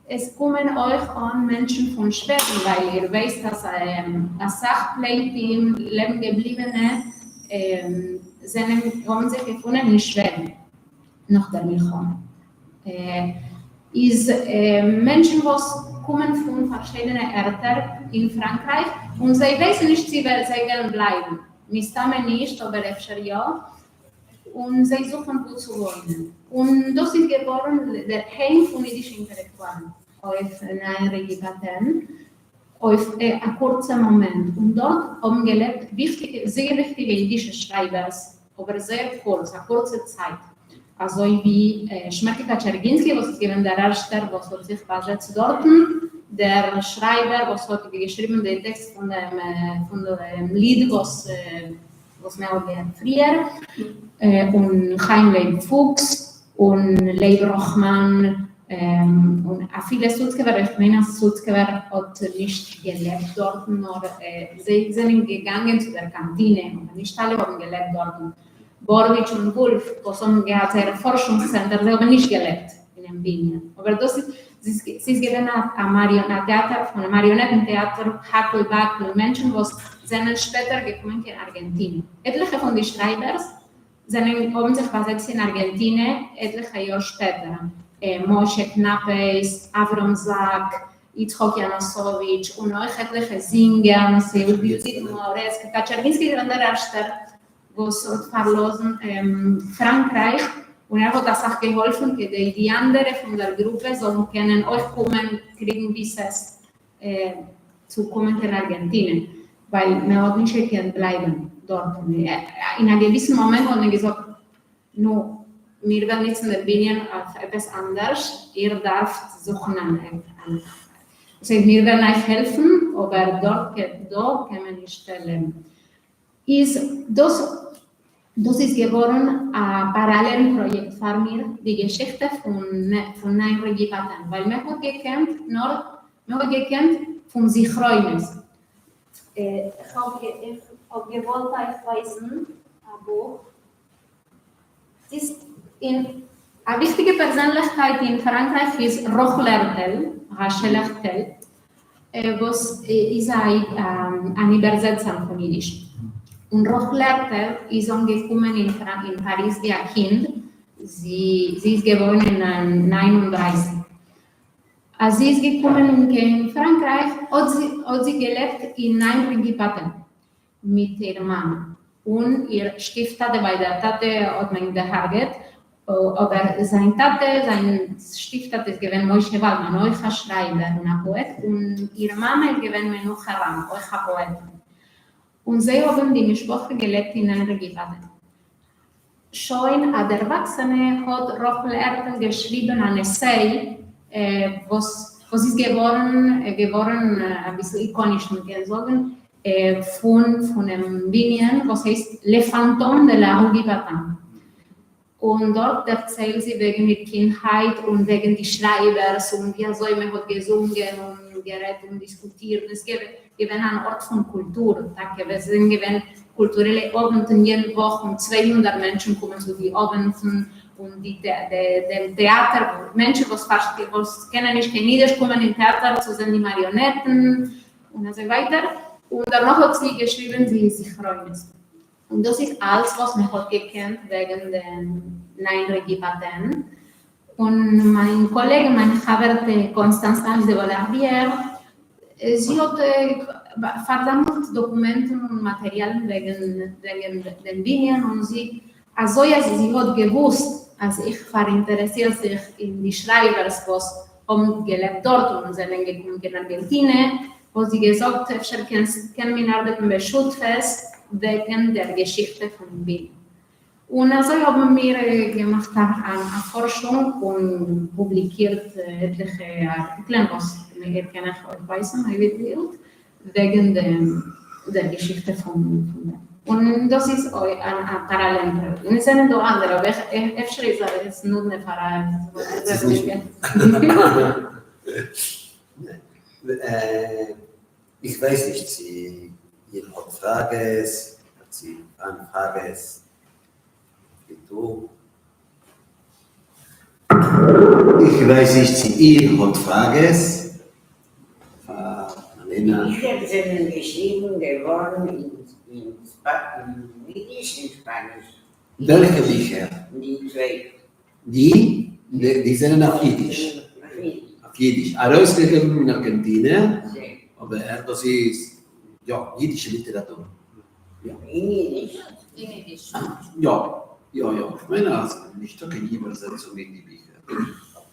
Speaker 2: עס קומען אויך אן מענטשן פון שוועדן, ווייל איר ווייסט אז אסאך פליטים, לעבן געבליבענע, זענען האבן זיך געפונען אין שוועדן נאך דער מלחמה. איז מענטשן וואס קומען פון פארשידענע ערטער אין פראנקרייך און זיי ווייסן נישט צו זיי וועלן בלייבן, מסתמא נישט אבער אפשר יא, און זיי זוכן וואו צו וואוינען, און דאס איז געווארן דער היים פון אידישע אינטעלעקטואלן אויף ניין רי גיבאטען אויף א קורצע מאמענט, און דארט האבן געלעבט וויכטיגע, זייער וויכטיגע אידישע שרייבערס, אבער זייער קורץ, א קורצע צייט, אזוי ווי שמערקע קאטשערגינסקי וואס איז געווען דער ערשטער וואס האט זיך באזעצט דארטן, דער שרייבער וואס האט געשריבן די טעקסט פון דעם ליד וואס וואס מען האט געהערט פריער, און חיים לייב פוקס, און לייב ראכמאן, און אפילו סוצקעווער, איך מיין אז סוצקעווער האט נישט געלעבט דארטן, נאר זיי זענען געגאנגען צו דער קאנטינע, אבער נישט אלע האבן געלעבט דארטן. בארוויטש און וואלף, וואס האבן געהאט זייערע פארשונגס צענטער, זיי האבן נישט געלעבט אינעם בנין, אבער דאס איז, ס'איז געווען א מאריאנעט טעאטער פון א מאריאנעטן טעאטער, האקל באקל מענטשן וואס זענען שפעטער געקומען קיין ארגענטינע. עטליכע פון די שרייבערס זענען האבן זיך באזעצט אין ארגענטינע עטליכע יאר שפעטער, משה קנאפעיס, אברהם זאק, יצחק יאנאסאוויטש, און אויך עטליכע זינגערס, יהודית מארעסקא, קאטשערגינסקי איז געווען דער ערשטער וואס האט פארלאזן פראנקרייך, און ער האט אסאך געהאלפן כדי די אנדערע פון דער גרופע זאלן קענען אויך קומען קריגן וויזעס צו קומען קיין ארגענטינע, ווייל מען האט נישט געקענט בלייבן דארטן. אין א געוויסן מאמענט האט מען געזאגט, נו, מיר וועלן נוצן דעם בנין אויף עפעס אנדערש, איר דארפט זוכן אן דאס הייסט מיר וועלן אייך העלפן, אבער דארט דא קען מען נישט לעבן. איז דאס דאס איז געווארן א פאראלעל פראיעקט פאר מיר, די געשיכטע פון פון ניין רי גיבאטען, ווייל מען האט געקענט נאר מען האט געקענט פון זכרונות. איך האב געוואלט אייך ווייזן א בוך. ס'איז אין א וויכטיגע פערזענליכקייט אין פראנקרייך איז רחל ערטל, Rachel Ertel, וואס איז אן איבערזעצער פון אידיש. און רחל ערטל איז אנגעקומען אין פאריז ווי א קינד, זי איז געבוירן אין 39. אז זי איז געקומען קיין פראנקרייך האט זי געלעבט אין ניין רי גיבאטען מיט איר מאן און איר שטיפטאטע, ווייל דער טאטע האט מען דערהרגעט, אבער זיין טאטע, זיין שטיפטאטע איז געווען משה וואלדמאן, אויך א שרייבער און א פאעט, און איר מאמע איז געווען מנוחה רם, אויך א פאעטין. און זיי האבן די משפחה געלעבט אין ניין רי גיבאטען. שוין א דערוואקסענע האט רחל ערטל געשריבן אן עסיי וואס. וואס איז געווארן געווארן אביסל איקאניש מען קען זאגן פון פונעם בנין וואס הייסט Le Fantôme de la Rue Guy Patin. און דארט דערציילט זי וועגן איר קינדהייט און וועגן די שרייבערס און ווי אזוי מען האט געזונגען און גערעדט און דיסקוטירט, עס איז געווען אן ארט פון קולטור טאקע, עס זענען געווען קולטורעלע אווענטן יעדע וואך און 200 מענטשן קומען צו די אווענטן און די דעם טעאטער, מענטשן וואס וואס קענען נישט קיין אידיש קומען אין טעאטער צו זען די מאריאנעטן און אזוי ווייטער, און דערנאך האט זי געשריבן די זכרונות. און דאס איז אלץ וואס מען האט געקענט וועגן דעם 9 Rue Guy Patin. און מיין קאלעגע, מיין חבר'טע קאנסטאנס לאנגס דע באלארדיער, זי האט פארזאמלט דאקומענטן און מאטעריאלן וועגן וועגן דעם בנין, און זי, אזוי אז זי האט געוואוסט אז איך פאראינטערעסיר זיך אין די שרייבערס וואס האבן געלעבט דארט און זענען געקומען קיין ארגענטינע, האט זי געזאגט אפשר קענסט קען מען ארבעטן בשותפות וועגן דער געשיכטע פון בנין. און אזוי האבן מיר געמאכט א פארשונג און פובליקירט עטליכע ארטיקלען וואס מיר קען איך אויך ווייזן אויב איר ווילט, וועגן דעם דער געשיכטע פון דעם. און דאס איז אויך א פאראלעל פראיעקט. און עס זענען דא אנדערע, אבער אפשר איז עס נודנע פאר א.
Speaker 1: עס איז נישט. איך ווייס נישט צו איר האט פראגעס, צו פאראן פראגעס דא. איך ווייס נישט צו איר האט פראגעס פאר מאלענא.
Speaker 3: ביכער זענען געשריבן געווארן אין יידיש און שפאניש.
Speaker 1: וועלכע ביכער?
Speaker 3: די צוויי.
Speaker 1: די? די זענען אויף יידיש. אויף יידיש. ארויסגעגעבן אין ארגענטינע, אבער דאס איז יא, יידישע ליטעראטור.
Speaker 3: יא. אין יידיש.
Speaker 2: אין יידיש.
Speaker 1: יא, יא, יא. איך מיין אז נישטא קיין איבערזעצונג אין די ביכער.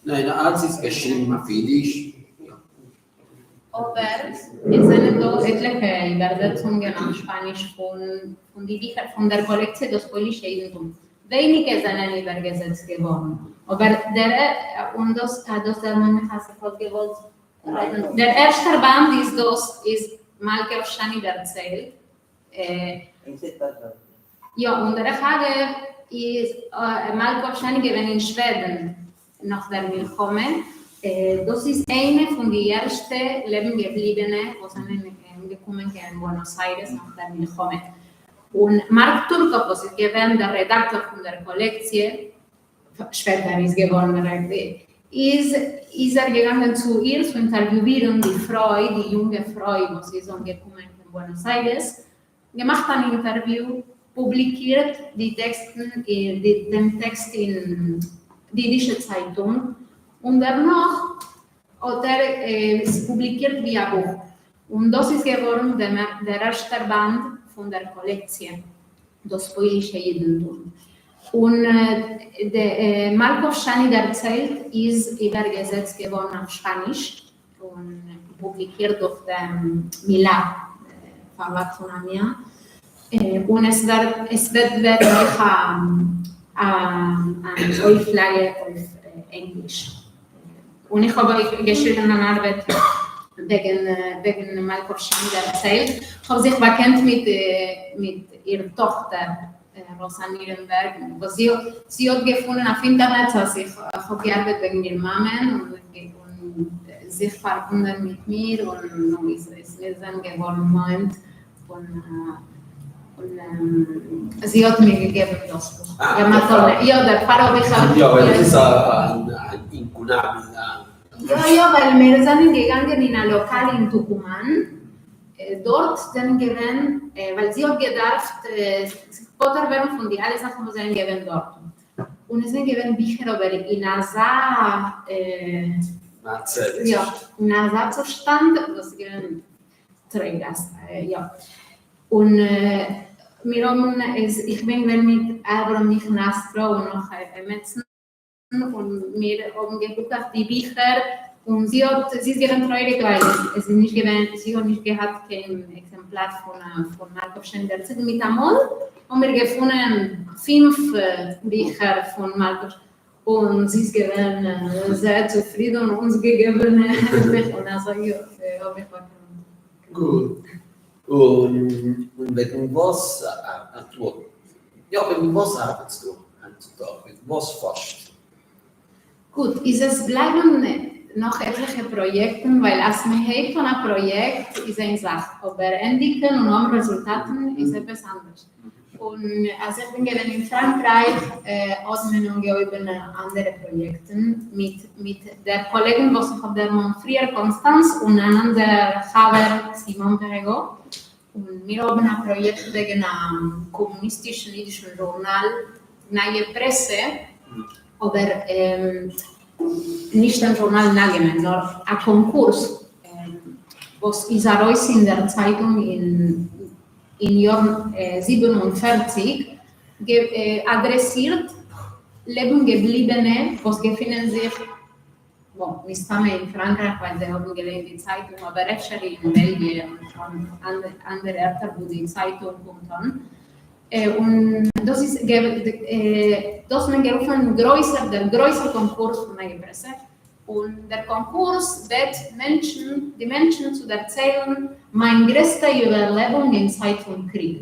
Speaker 1: ניין, אלץ איז געשריבן אויף יידיש. יא.
Speaker 2: אבער עס זענען דא עטליכע איבערזעצונגען אויף שפאניש פון פון די ביכער פון דער קאלעקציע דאס פוילישע אידנטום. ווייניגע זענען איבערגעזעצט געווארן, אבער דער און דאס דאס דערמאנט מיך אז איך האב געוואלט רעדן. דער ערשטער באנד איז דאס איז מלכה אושני דערציילט. יא, און דרך אגב איז מלכה אושני געווען אין שוועדן נאך דער מלחמה, דאס איז איינע פון די ערשטע לעבן געבליבענע וואס זענען אנגעקומען קיין בוענאס איירעס נאך דער מלחמה. און מארק טורקאוו וואס איז געווען דער רעדאקטאר פון דער קאלעקציע, שפעטער איז געווארן איז איז ער געגאנגען צו איר צו אינטערוויאירן די פרוי, די יונגע פרוי וואס איז אנגעקומען קיין בוענאס איירעס, געמאכט אן אינטערוויו, פובליקירט די טעקסטן דעם טעקסט אין די אידישע צייטונג, און דערנאך האט ער עס פובליקירט ווי א בוך, און דאס איז געווארן דער ערשטער באנד פון דער קאלעקציע, דאס פוילישע אידנטום. און מלכה אושני דערציילט איז איבערגעזעצט געווארן אויף שפאניש און פובליקירט דורך דעם מילה פארלאג פון אמיא, און עס ווערט עס וועט ווערן אויך אן אויפלאגע אויף ענגליש. און איך האב אויך געשריבן אן ארבעט וועגן וועגן מלכה אושני דערציילט, איך האב זיך באקענט מיט מיט איר טאכטער ראזא נירענבערג, וואס זי האט זי האט געפונען אויף אינטערנעט אז איך האב געארבעט וועגן איר מאמען און זיך פארבונדען מיט מיר און נו איז מיר זענען געווארן נאענט און און זי האט מיר געגעבן דאס בוך. יא, דערפאר האב איך.
Speaker 1: יא, ווייל דאס איז אן אינקונאבל.
Speaker 2: יא, יא, ווייל מיר זענען געגאנגען אין א לאקאל אין טוקומאן, דארט זענען געווען, ווייל זי האט געדארפט זיך פטור ווערן פון די אלע זאכן וואס זענען געווען דארט, און עס זענען געווען ביכער אבער אין אזא יא, אין אזא צושטאנד וואס איז געווען טרויעריג, יא. און מיר האבן, איך בין געווען מיט אברהם מיכנאסטרא און נאך עמיצן, און מיר האבן געקוקט אויף די ביכער, און זי האט, זי איז געווען טרויעריג ווייל עס איז נישט געווען, זי האט נישט געהאט קיין עקזעמפלאר פון פון מלכה אושני דערציילט, מיטאמאל האבן מיר געפונען פינף ביכער פון מלכה. און זי איז געווען זייער צופרידן און אונז געגעבן עטליכע און אזוי האב איך באקומען.
Speaker 1: גוט. און וועגן וואס יא וועגן וואס ארבעטסטו היינט צו טאג? וועגן וואס פארשסטו?
Speaker 2: גוט, איז עס בלייבן נאך עטליכע פראיעקטן, ווייל אז מען הייבט אן א פראיעקט איז איין זאך, אבער ענדיגן און האבן רעזולטאטן איז עפעס אנדערש. און אז איך בין געווען אין פראנקרייך האט מען אנגעהויבן אנדערע פראיעקטן מיט מיט דער קאלעגין וואס איך האב דערמאנט פריער קאנסטאנס און אן אנדער חבר סימאן פערעגא, און מיר האבן א פראיעקט וועגן א קאמוניסטישן אידישן זשורנאל נייע פרעסע, אבער נישט א זשורנאל אין אלגעמיין נאר א קאנקורס וואס איז ארויס אין דער צייטונג אין יאר 47 אדרעסירט לעבן געבליבענע וואס געפינען זיך מסתמא אין פראנקרייך ווייל זיי האבן געליינט די צייטונג אבער אפשר אין בעלגיע און אנדערע ערטער וואו די צייטונג קומט אן. און דאס איז דאס האט מען גערופן גרויסער דער גרויסער קאנקורס פון נייע פרעסע, און דער קאנקורס בעט מענטשן די מענטשן צו דערציילן מיין גרעסטע איבערלעבונג אין צייט פון קריג,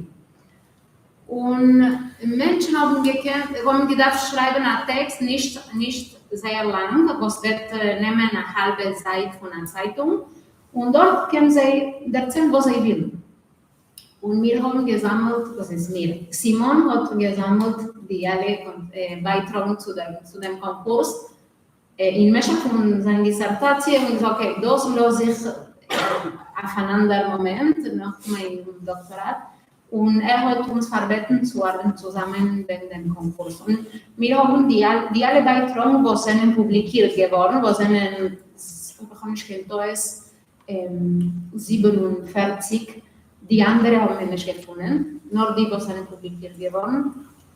Speaker 2: און מענטשן האבן געקענט האבן געדארפט שרייבן א טעקסט נישט נישט זייער לאנג וואס וועט נעמען א האלבע זייט פון א צייטונג, און דארט קענען זיי דערציילן וואס זיי ווילן. און מיר האבן געזאמלט, וואס איז מיר? סימאן האט געזאמלט די אלע בייטראגן צו דעם קאנקורס אין משך פון זיין דיסערטאציע און געזאגט okay, דאס לאז איך אויף אן אנדער מאמענט נאך מיין דאקטאראט, און ער האט אונז פארבעטן צו ארבעטן צוזאמען וועגן דעם קאנקורס. און מיר האבן די אלע בייטראגן וואס זענען פובליקירט געווארן, וואס זענען, אויב איך האב נישט קיין טעות, 47, די אנדערע האבן מיר נישט געפונען, נאר די וואס זענען פובליקירט געווארן,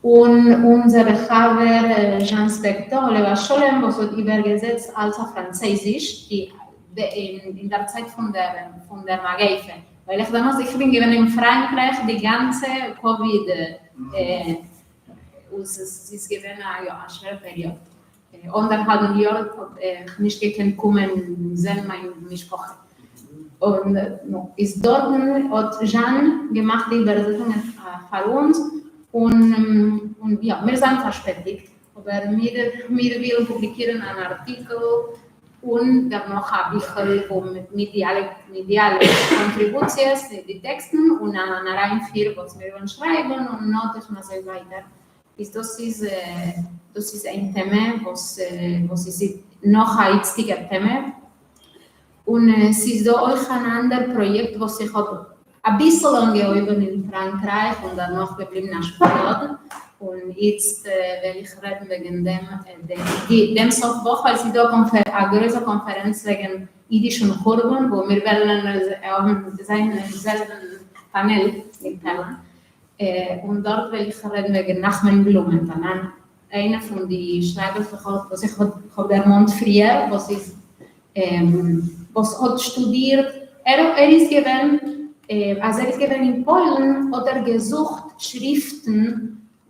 Speaker 2: און אונזער חבר זשאן ספעקטאר עליו השלום וואס האט איבערגעזעצט אלץ אויף פראנצייזיש די אין דער צייט פון דער פון דער מגיפה, ווייל איך דעמאלס איך בין געווען אין פראנקרייך די גאנצע קאוויד און ס'איז געווען א יא א שווערע פעריאד. אנדערהאלבן יאר האב איך נישט געקענט קומען זען מיין משפחה, און איז דארטן האט זשאן געמאכט די איבערזעצונגען פאר אונז, און יא, מיר זענען פארשפעטיגט, אבער מיר מיר ווילן פובליקירן אן ארטיקל און דערנאך א ביכל מיט די אלע מיט די אלע קאנטריבוציעס, די טעקסטן און אן אריינפיר וואס מיר וועלן שרייבן און נאטעס און אזוי ווייטער. איז דאס איז דאס איז איין טעמע וואס וואס איז נאך א איצטיגער טעמע, און ס'איז דא אויך אן אנדער פראיעקט וואס איך האב אביסל אנגעהויבן אין פראנקרייך און דערנאך געבליבן א שפאניער, און איצט וועל איך רעדן וועגן דעם דעם סוף וואך ווייל ס'איז דא א גרויסע קאנפערענץ וועגן אידישן חורבן וואו מיר וועלן האבן זיין אין זעלבן פאנעל מיט פערלען. און דארט וועל איך רעדן וועגן נחמן בלומענטאל, איינער פון די שרייבערס וואס איך האב דערמאנט פריער, וואס איז וואס האט שטודירט, ער איז געווען, אז ער איז געווען אין פוילן האט ער געזוכט שריפטן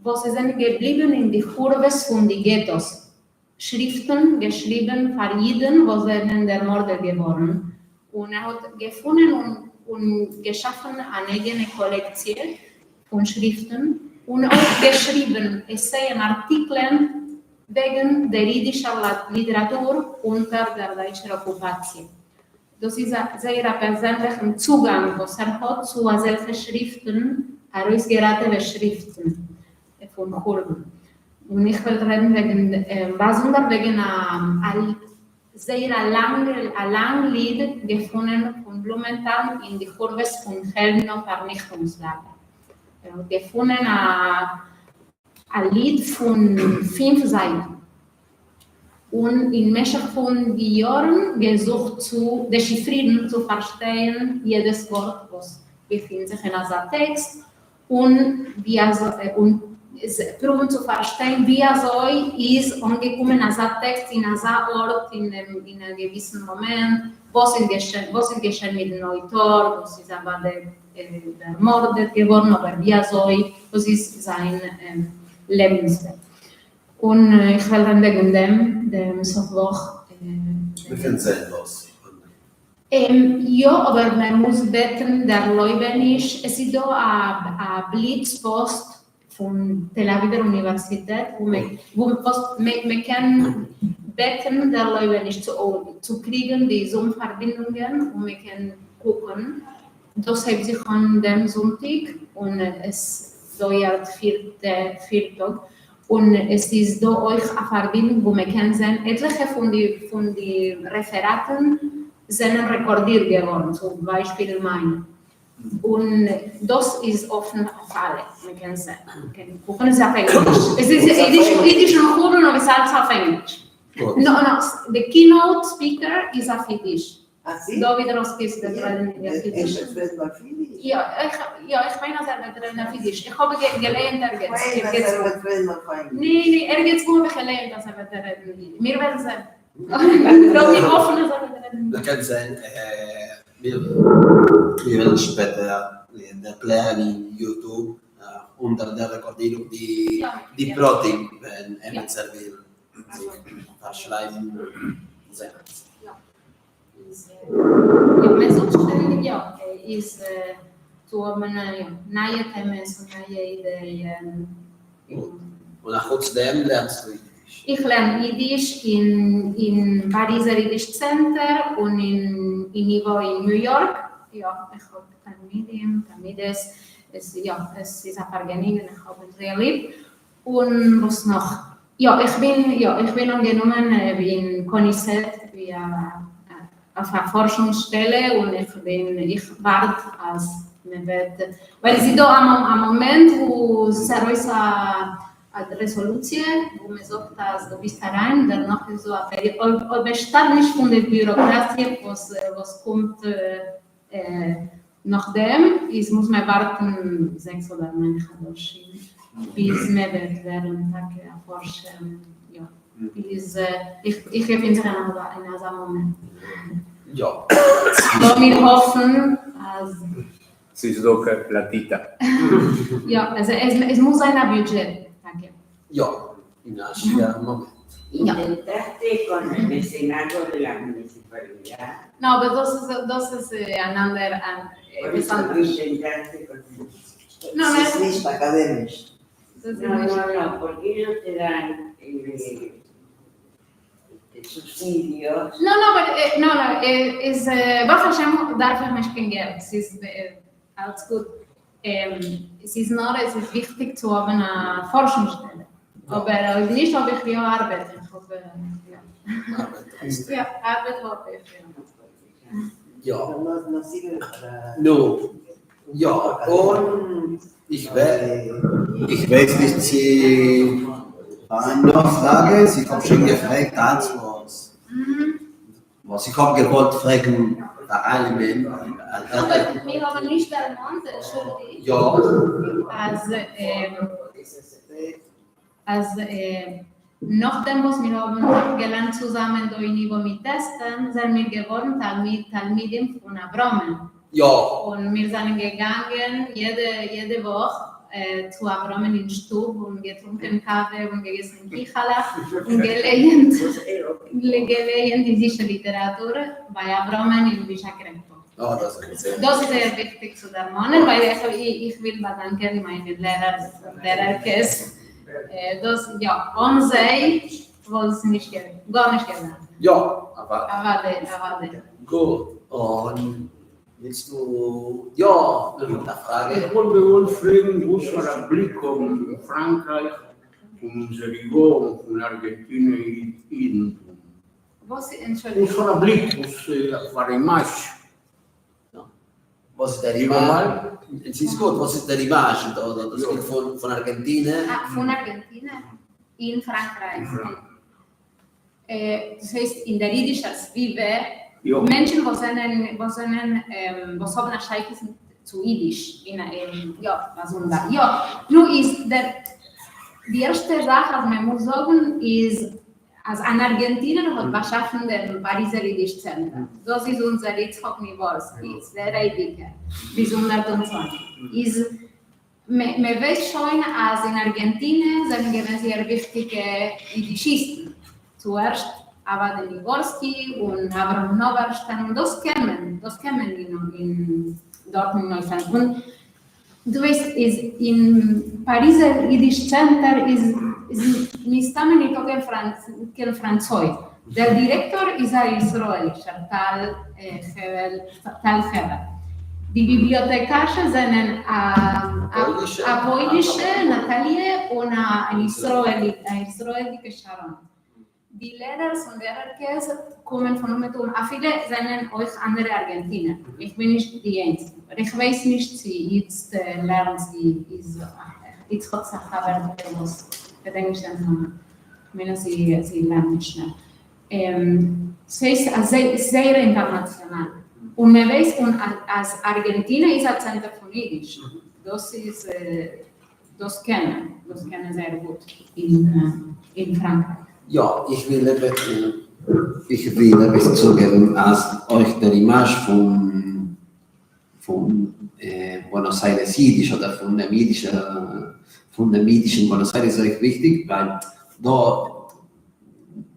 Speaker 2: וואס עס זענען געבליבן אין די חורבות פון די געטאס, שריפטן געשריבן פאר אידן וואס זענען דערמארדעט געווארן, און ער האט געפונען און געשאפן אן אייגענע קאלעקציע פון שריפטן, און אויך געשריבן עסייען ארטיקלען וועגן דער אידישער ליטעראטור אונטער דער דייטשער אקופאציע. דאס איז א זייער א פערזענליכן צוגאנג וואס ער האט צו אזעלכע שריפטן, ארויסגעראטעווע שריפטן פון חורבן. און איך וועל רעדן וועגן, באזונדער וועגן א זייער א לאנג א לאנג ליד געפונען פון בלומענטאל אין די חורבות פון כעלמנא פארניכטונגס-לאגער. ער האט געפונען א ליד פון פינף זייטן. און אין משך פון די יארן געזוכט צו דעשיפרירן, צו פארשטיין יעדעס ווארט וואס געפינט זיך אין אזא טעקסט, און ווי אזוי און פרואוון צו פארשטיין ווי אזוי איז אנגעקומען אזא טעקסט אין אזא ארט אין אין א געוויסן מאמענט, וואס איז געשען וואס איז געשען מיטן אויטאר וואס איז אוודאי דערמארדעט געווארן, אבער ווי אזוי, וואס איז זיין לעבנסוועג. און איך וועל רעדן וועגן דעם דעם סוף וואך.
Speaker 1: מ'קען זען דאס.
Speaker 2: יא, אבער מען מוז בעטן דערלויבעניש. עס איז דא א בליץ פאוסט פון תל אביב'ער אוניווערסיטעט וואו מען קען בעטן דערלויבעניש צו קריגן די זום פארבינדונגען און מען קען קוקן. דאס הייבט זיך אן דעם זונטאג און עס דויערט פיר טאג, און עס איז דא אויך א פארבינדונג וואו מען קען זען עטליכע פון די רעפעראטן זענען רעקארדירט געווארן, צום ביישפיל מיינע, און דאס איז אפן אויף אלע, מען קען זען, מען קען קוקן, עס איז אויף ענגליש, עס איז אידיש און חולון אבער עס איז אלץ אויף ענגליש, נא נא, די keynote speaker איז אויף אידיש. דוד ראסקיס וועט רעדן אויף אידיש. יא, יא, איך מיין אז ער וועט רעדן אויף אידיש. איך האב געלייענט ערגעץ. ני, ני, ערגעץ וואו האב איך געלייענט אז ער וועט רעדן אידיש. מיר וועלן זען. לאמיר האפן אז ער וועט רעדן אידיש.
Speaker 1: מ'קען זען, מיר וועלן שפעטער ערקלערן אין יוטוב אונטער דער רעקארדירונג די פרטים ווען עמיצער וויל זיך פארשרייבן זען.
Speaker 2: יא, מען זוכט שטענדיג יא איז צו האבן יא נייע טעמעס און נייע אידעען.
Speaker 1: און אחוץ דעם לערנסטו אידיש?
Speaker 2: איך לערן אידיש אין אין פאריזער אידיש צענטער און אין אין ייווא אין ניו יארק, יא איך האב תלמידים תלמידות, עס יא עס איז א פארגעניגן איך האב עס זייער ליב, און וואס נאך? יא, איך בין, יא, איך בין אנגענומען אין קאניסעט ווי א, אויף א פארשונגס שטעלע, און איך בין, איך ווארט אז מען וועט, ווייל עס איז דא א מאמענט וואו עס איז ארויס א רעזאלוציע וואו מען זאגט אז דו ביסט אריין, דערנאך איז דא א פעריאד, אויב מען שטארבט נישט פון די ביוראקראטיע וואס וואס קומט נאכדעם איז מוז מען ווארטן זעקס אדער ניין חדשים ביז מען וועט ווערן טאקע א פארשער, יא, איז איך געפין זיך אין אזא מאמענט.
Speaker 1: יא.
Speaker 2: לאמיר האפן אז.
Speaker 4: ס'איז דא קיין פלטיתא.
Speaker 2: יא, עס מוז זיין א ביודזשעט טאקע.
Speaker 1: יא, אין א שווערן מאמענט.
Speaker 3: Intentaste con el mecenazgo de la municipalidad?
Speaker 2: No, אבער דאס איז דאס איז אן אנדער עפעס אנדערש.
Speaker 3: Intentaste con
Speaker 2: No, no.
Speaker 5: ס'איז נישט אקאדעמיש.
Speaker 2: דאס איז
Speaker 3: No,
Speaker 2: נישט.
Speaker 3: no, no, porque ellos te dan subsidios.
Speaker 2: No, no, אבער no, no, איז ברוך השם דארף איך נישט קיין געלט, ס'איז אלץ גוט. ס'איז נאר עס איז וויכטיג צו האבן א פארשונג שטעלע, אבער אויב נישט האב איך יא ארבעט, איך האב יא. יא, ארבעט האב איך
Speaker 1: יא. יא. נו, יא, און איך איך ווייס נישט צי פאראן נאך פראגעס, איך האב שוין געפרעגט אלץ וואס וואס איך האב געוואלט פרעגן פאר אלעמען.
Speaker 2: אבער מיר האבן נישט דערמאנט, אנטשולדיגט.
Speaker 1: יא.
Speaker 2: אז אז נאכדעם וואס מיר האבן געלערנט צוזאמען דא אין ייווא מיט אסתר'ן, זענען מיר געווארן תלמיד תלמידים פון אברהמ'ן.
Speaker 1: יא.
Speaker 2: און מיר זענען געגאנגען יעדע יעדע וואך צו אברהמ'ן אין שטוב און געטרונקען קאווע און געגעסן קיכעלעך און געלייענט געלייענט אידישע ליטעראטור ביי אברהמ'ן אין וויזשא קרעפא. דאס איז זייער וויכטיג צו דערמאנען ווייל איך איך וויל באדאנקען מיינע לערערס און לערערקעס, דאס יא, אן זיי וואלט עס נישט געווען, גארנישט געווען.
Speaker 1: יא, אוודאי.
Speaker 2: אוודאי, אוודאי.
Speaker 1: גוט, און ווילסטו יא א פראגע?
Speaker 6: איך וואלט געוואלט פרעגן וואס פאר א בליק האבן פראנקרייך פון אונזער ייווא און פון ארגענטינע אידנטום?
Speaker 2: וואס אנטשולדיגט?
Speaker 6: וואס פאר א בליק, וואס פאר אימאזש?
Speaker 1: וואס איז דער אימאזש? עס איז גוט, וואס איז דער אימאזש אדער דאס בילד פון פון ארגענטינע?
Speaker 2: אה, פון ארגענטינע אין פראנקרייך. דאס הייסט אין דער אידישער סביבה, מענטשן וואס זענען וואס זענען וואס האבן א שייכות צו אידיש, אין יא, באזונדער, יא, נו איז דער די ערשטע זאך אז מען מוז זאגן איז אז אן ארגענטינער האט באשאפן דעם פאריזער אידיש צענטער, דאס איז אונזער יצחק ניבארסקי, דער אייביקער, ביז 120 איז. מע ווייסט שוין אז אין ארגענטינע זענען געווען זייער וויכטיגע יידישיסטן, צוערשט עבדיה ניגורסקי און אברהם נאווערשטיין און דאס קען מען, דאס קען מען אין דארטן אין אויסלאנד, און דו ווייסט איז אין פאריזער יידיש צענטער איז מסתמא ניטא קיין פראנצויז, דער דירעקטאר איז א ישראלישער טל הבל. די ביבליאטעקארשע זענען א פוילישע נאטאליע און א ישראלדיקע שרון. די לערערס און לערערקעס קומען פון אומעטום, אפילו זענען אויך אנדערע ארגענטינער. איך בין נישט די איינציגע. אבער איך ווייס נישט צו איצט לערנט זי איז איצט האט זי א חבר'טע וואס כ'געדענק נישט דעם נאמען. כ'מיין אז זי לערנט נישט מער. ס'איז זייער אינטערנאציאנאל. און מען ווייסט און אז ארגענטינע איז א צענטער פון אידיש. דאס איז דאס קען מען. דאס קען מען זייער גוט אין פראנקרייך.
Speaker 1: יא, איך וויל איך וויל עפעס צוגעבן אז אויך דער אימאזש פון פון בוענאס איירעס אידיש אדער פון דעם אידישע פון דעם אידישן בוענאס איירעס איז אויך וויכטיג ווייל דא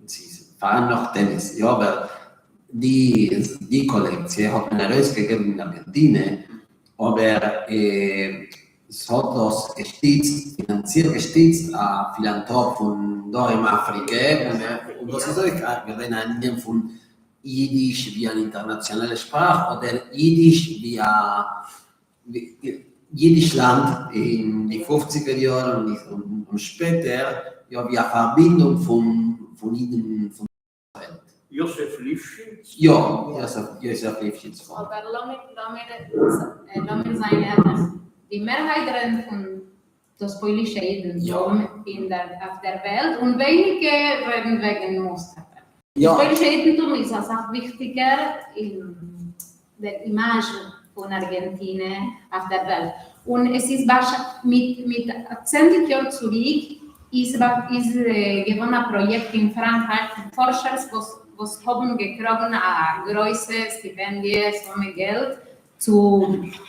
Speaker 1: ס'איז פאראן נאך טעמעס יא אבער די די קאלעקציע האט מען ארויסגעגעבן אין ארגענטינע אבער ס'האט דאס געשטיצט פינאנציעל געשטיצט א פילאנטראפ פון דרום אפריקע און דאס איז אויך געווען א ענין פון יידיש ווי אן אינטערנאציאנעלע שפראך אדער יידיש ווי א יידישלאנד אין די פופציגער יארן און שפעטער יא ווי א פארבינדונג פון אידן פון דער וועלט.
Speaker 6: יוסף ליפשיץ?
Speaker 1: יא, יוסף ליפשיץ פון.
Speaker 2: אבער לאמיר זיין ערליך, די מערהייט רעדן פון דאס פוילישע אידנטום אין דער אויף דער וועלט און ווייניגע רעדן וועגן מוסטערפעלד. דאס פוילישע אידנטום איז אסאך וויכטיגער אין דער אימאזש פון ארגענטינע אויף דער וועלט. און עס איז מיט מיט צענדליג יאר צוריק איז איז געווארן א פראיעקט אין פראנקרייך פון פארשערס וואס וואס האבן געקראגן א גרויסע סטיפענדיע סומע געלט צו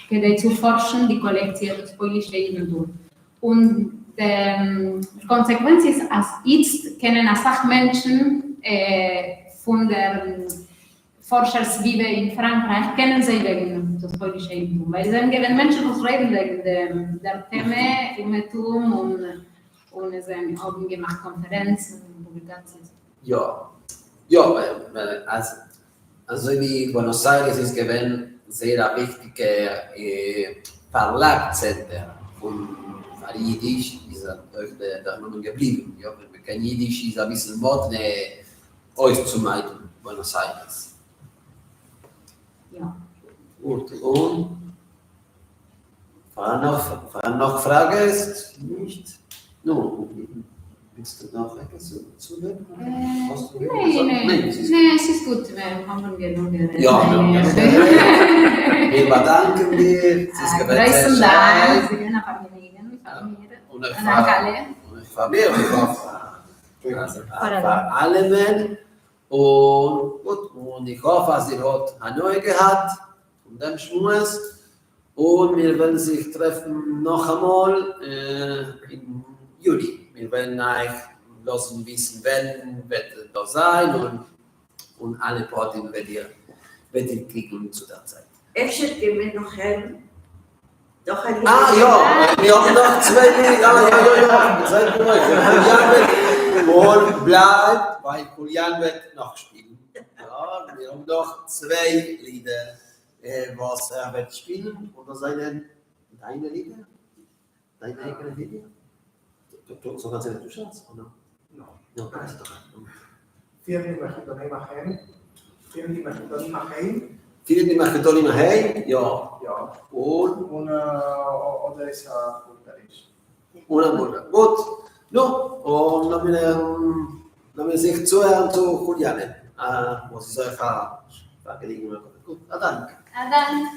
Speaker 2: כדי צו פארשן די קאלעקציע דאס פוילישע אידנטום, און די קאנסעקווענץ איז אז איצט קענען אסאך מענטשן פון דער פארשער סביבה אין פראנקרייך קענען זיי וועגן דאס פוילישע אידנטום, ווייל עס זענען געווען מענטשן וואס רעדן וועגן דעם דער טעמע אומעטום און און עס זענען האבן געמאכט קאנפערענצן און פובליקאציעס.
Speaker 1: יא יא אז אזוי ווי בוענאס איירעס איז געווען זייער א וויכטיגע פארלאג צענטער פון פאר אידיש איז אויך דער נאמען געבליבן, יא ווען מען קען אידיש איז אביסל מאדנע אויסצומיידן בוענאס איירעס.
Speaker 2: יא.
Speaker 1: גוט, און פאראן נאך פאראן נאך פראגעס? נישט? נו, ווילסטו נאך עפעס צוגעבן?
Speaker 2: ניין, ניין, עס איז גוט, מיר האבן גענוג גערעדט.
Speaker 1: יא, מיר האבן גענוג גערעדט. מיר באדאנקען דיר, ס'איז געווען זייער
Speaker 2: שיין. גרויסן דאנק, ס'איז געווען א פארגעניגן פאר מיר.
Speaker 1: און אויך פאר מיר, און איך האף פאר אלעמען. און גוט, און איך האף אז איר האט הנאה געהאט פון דעם שמועס, און מיר וועלן זיך טרעפן נאכאמאל אין יולי, מיר וועלן אייך לאזן וויסן ווען וועט דאס זיין, און אלע פרטים וועט איר וועט איר קריגן צו דער צייט.
Speaker 3: אפשר קען מען נאך הערן נאך א ליד?
Speaker 1: אה יא, מיר האבן נאך צוויי לידער, יא יא יא יא, זייט געוואויר, יוליאן וועט, און בלייבט ווייל יוליאן וועט נאך שפילן, יא, מיר האבן נאך צוויי לידער וואס ער וועט שפילן, און דאס זענען דיינע לידער? דיינע אייגענע לידער? Son canciones tuyas o no?
Speaker 5: No.
Speaker 1: No, ¿qué se toca?
Speaker 5: פירן די מחתונים אהיים.
Speaker 1: פירן די מחתונים אהיים, יא.
Speaker 5: יא.
Speaker 1: און?
Speaker 5: און אדעסא בולגאריש.
Speaker 1: און א בולגאר. גוט. נו, און לאמיר לאמיר זיך צוהערן צו יוליאנען, וואס איז אויך א פארגעניגן. גוט, א דאנק.
Speaker 2: א דאנק.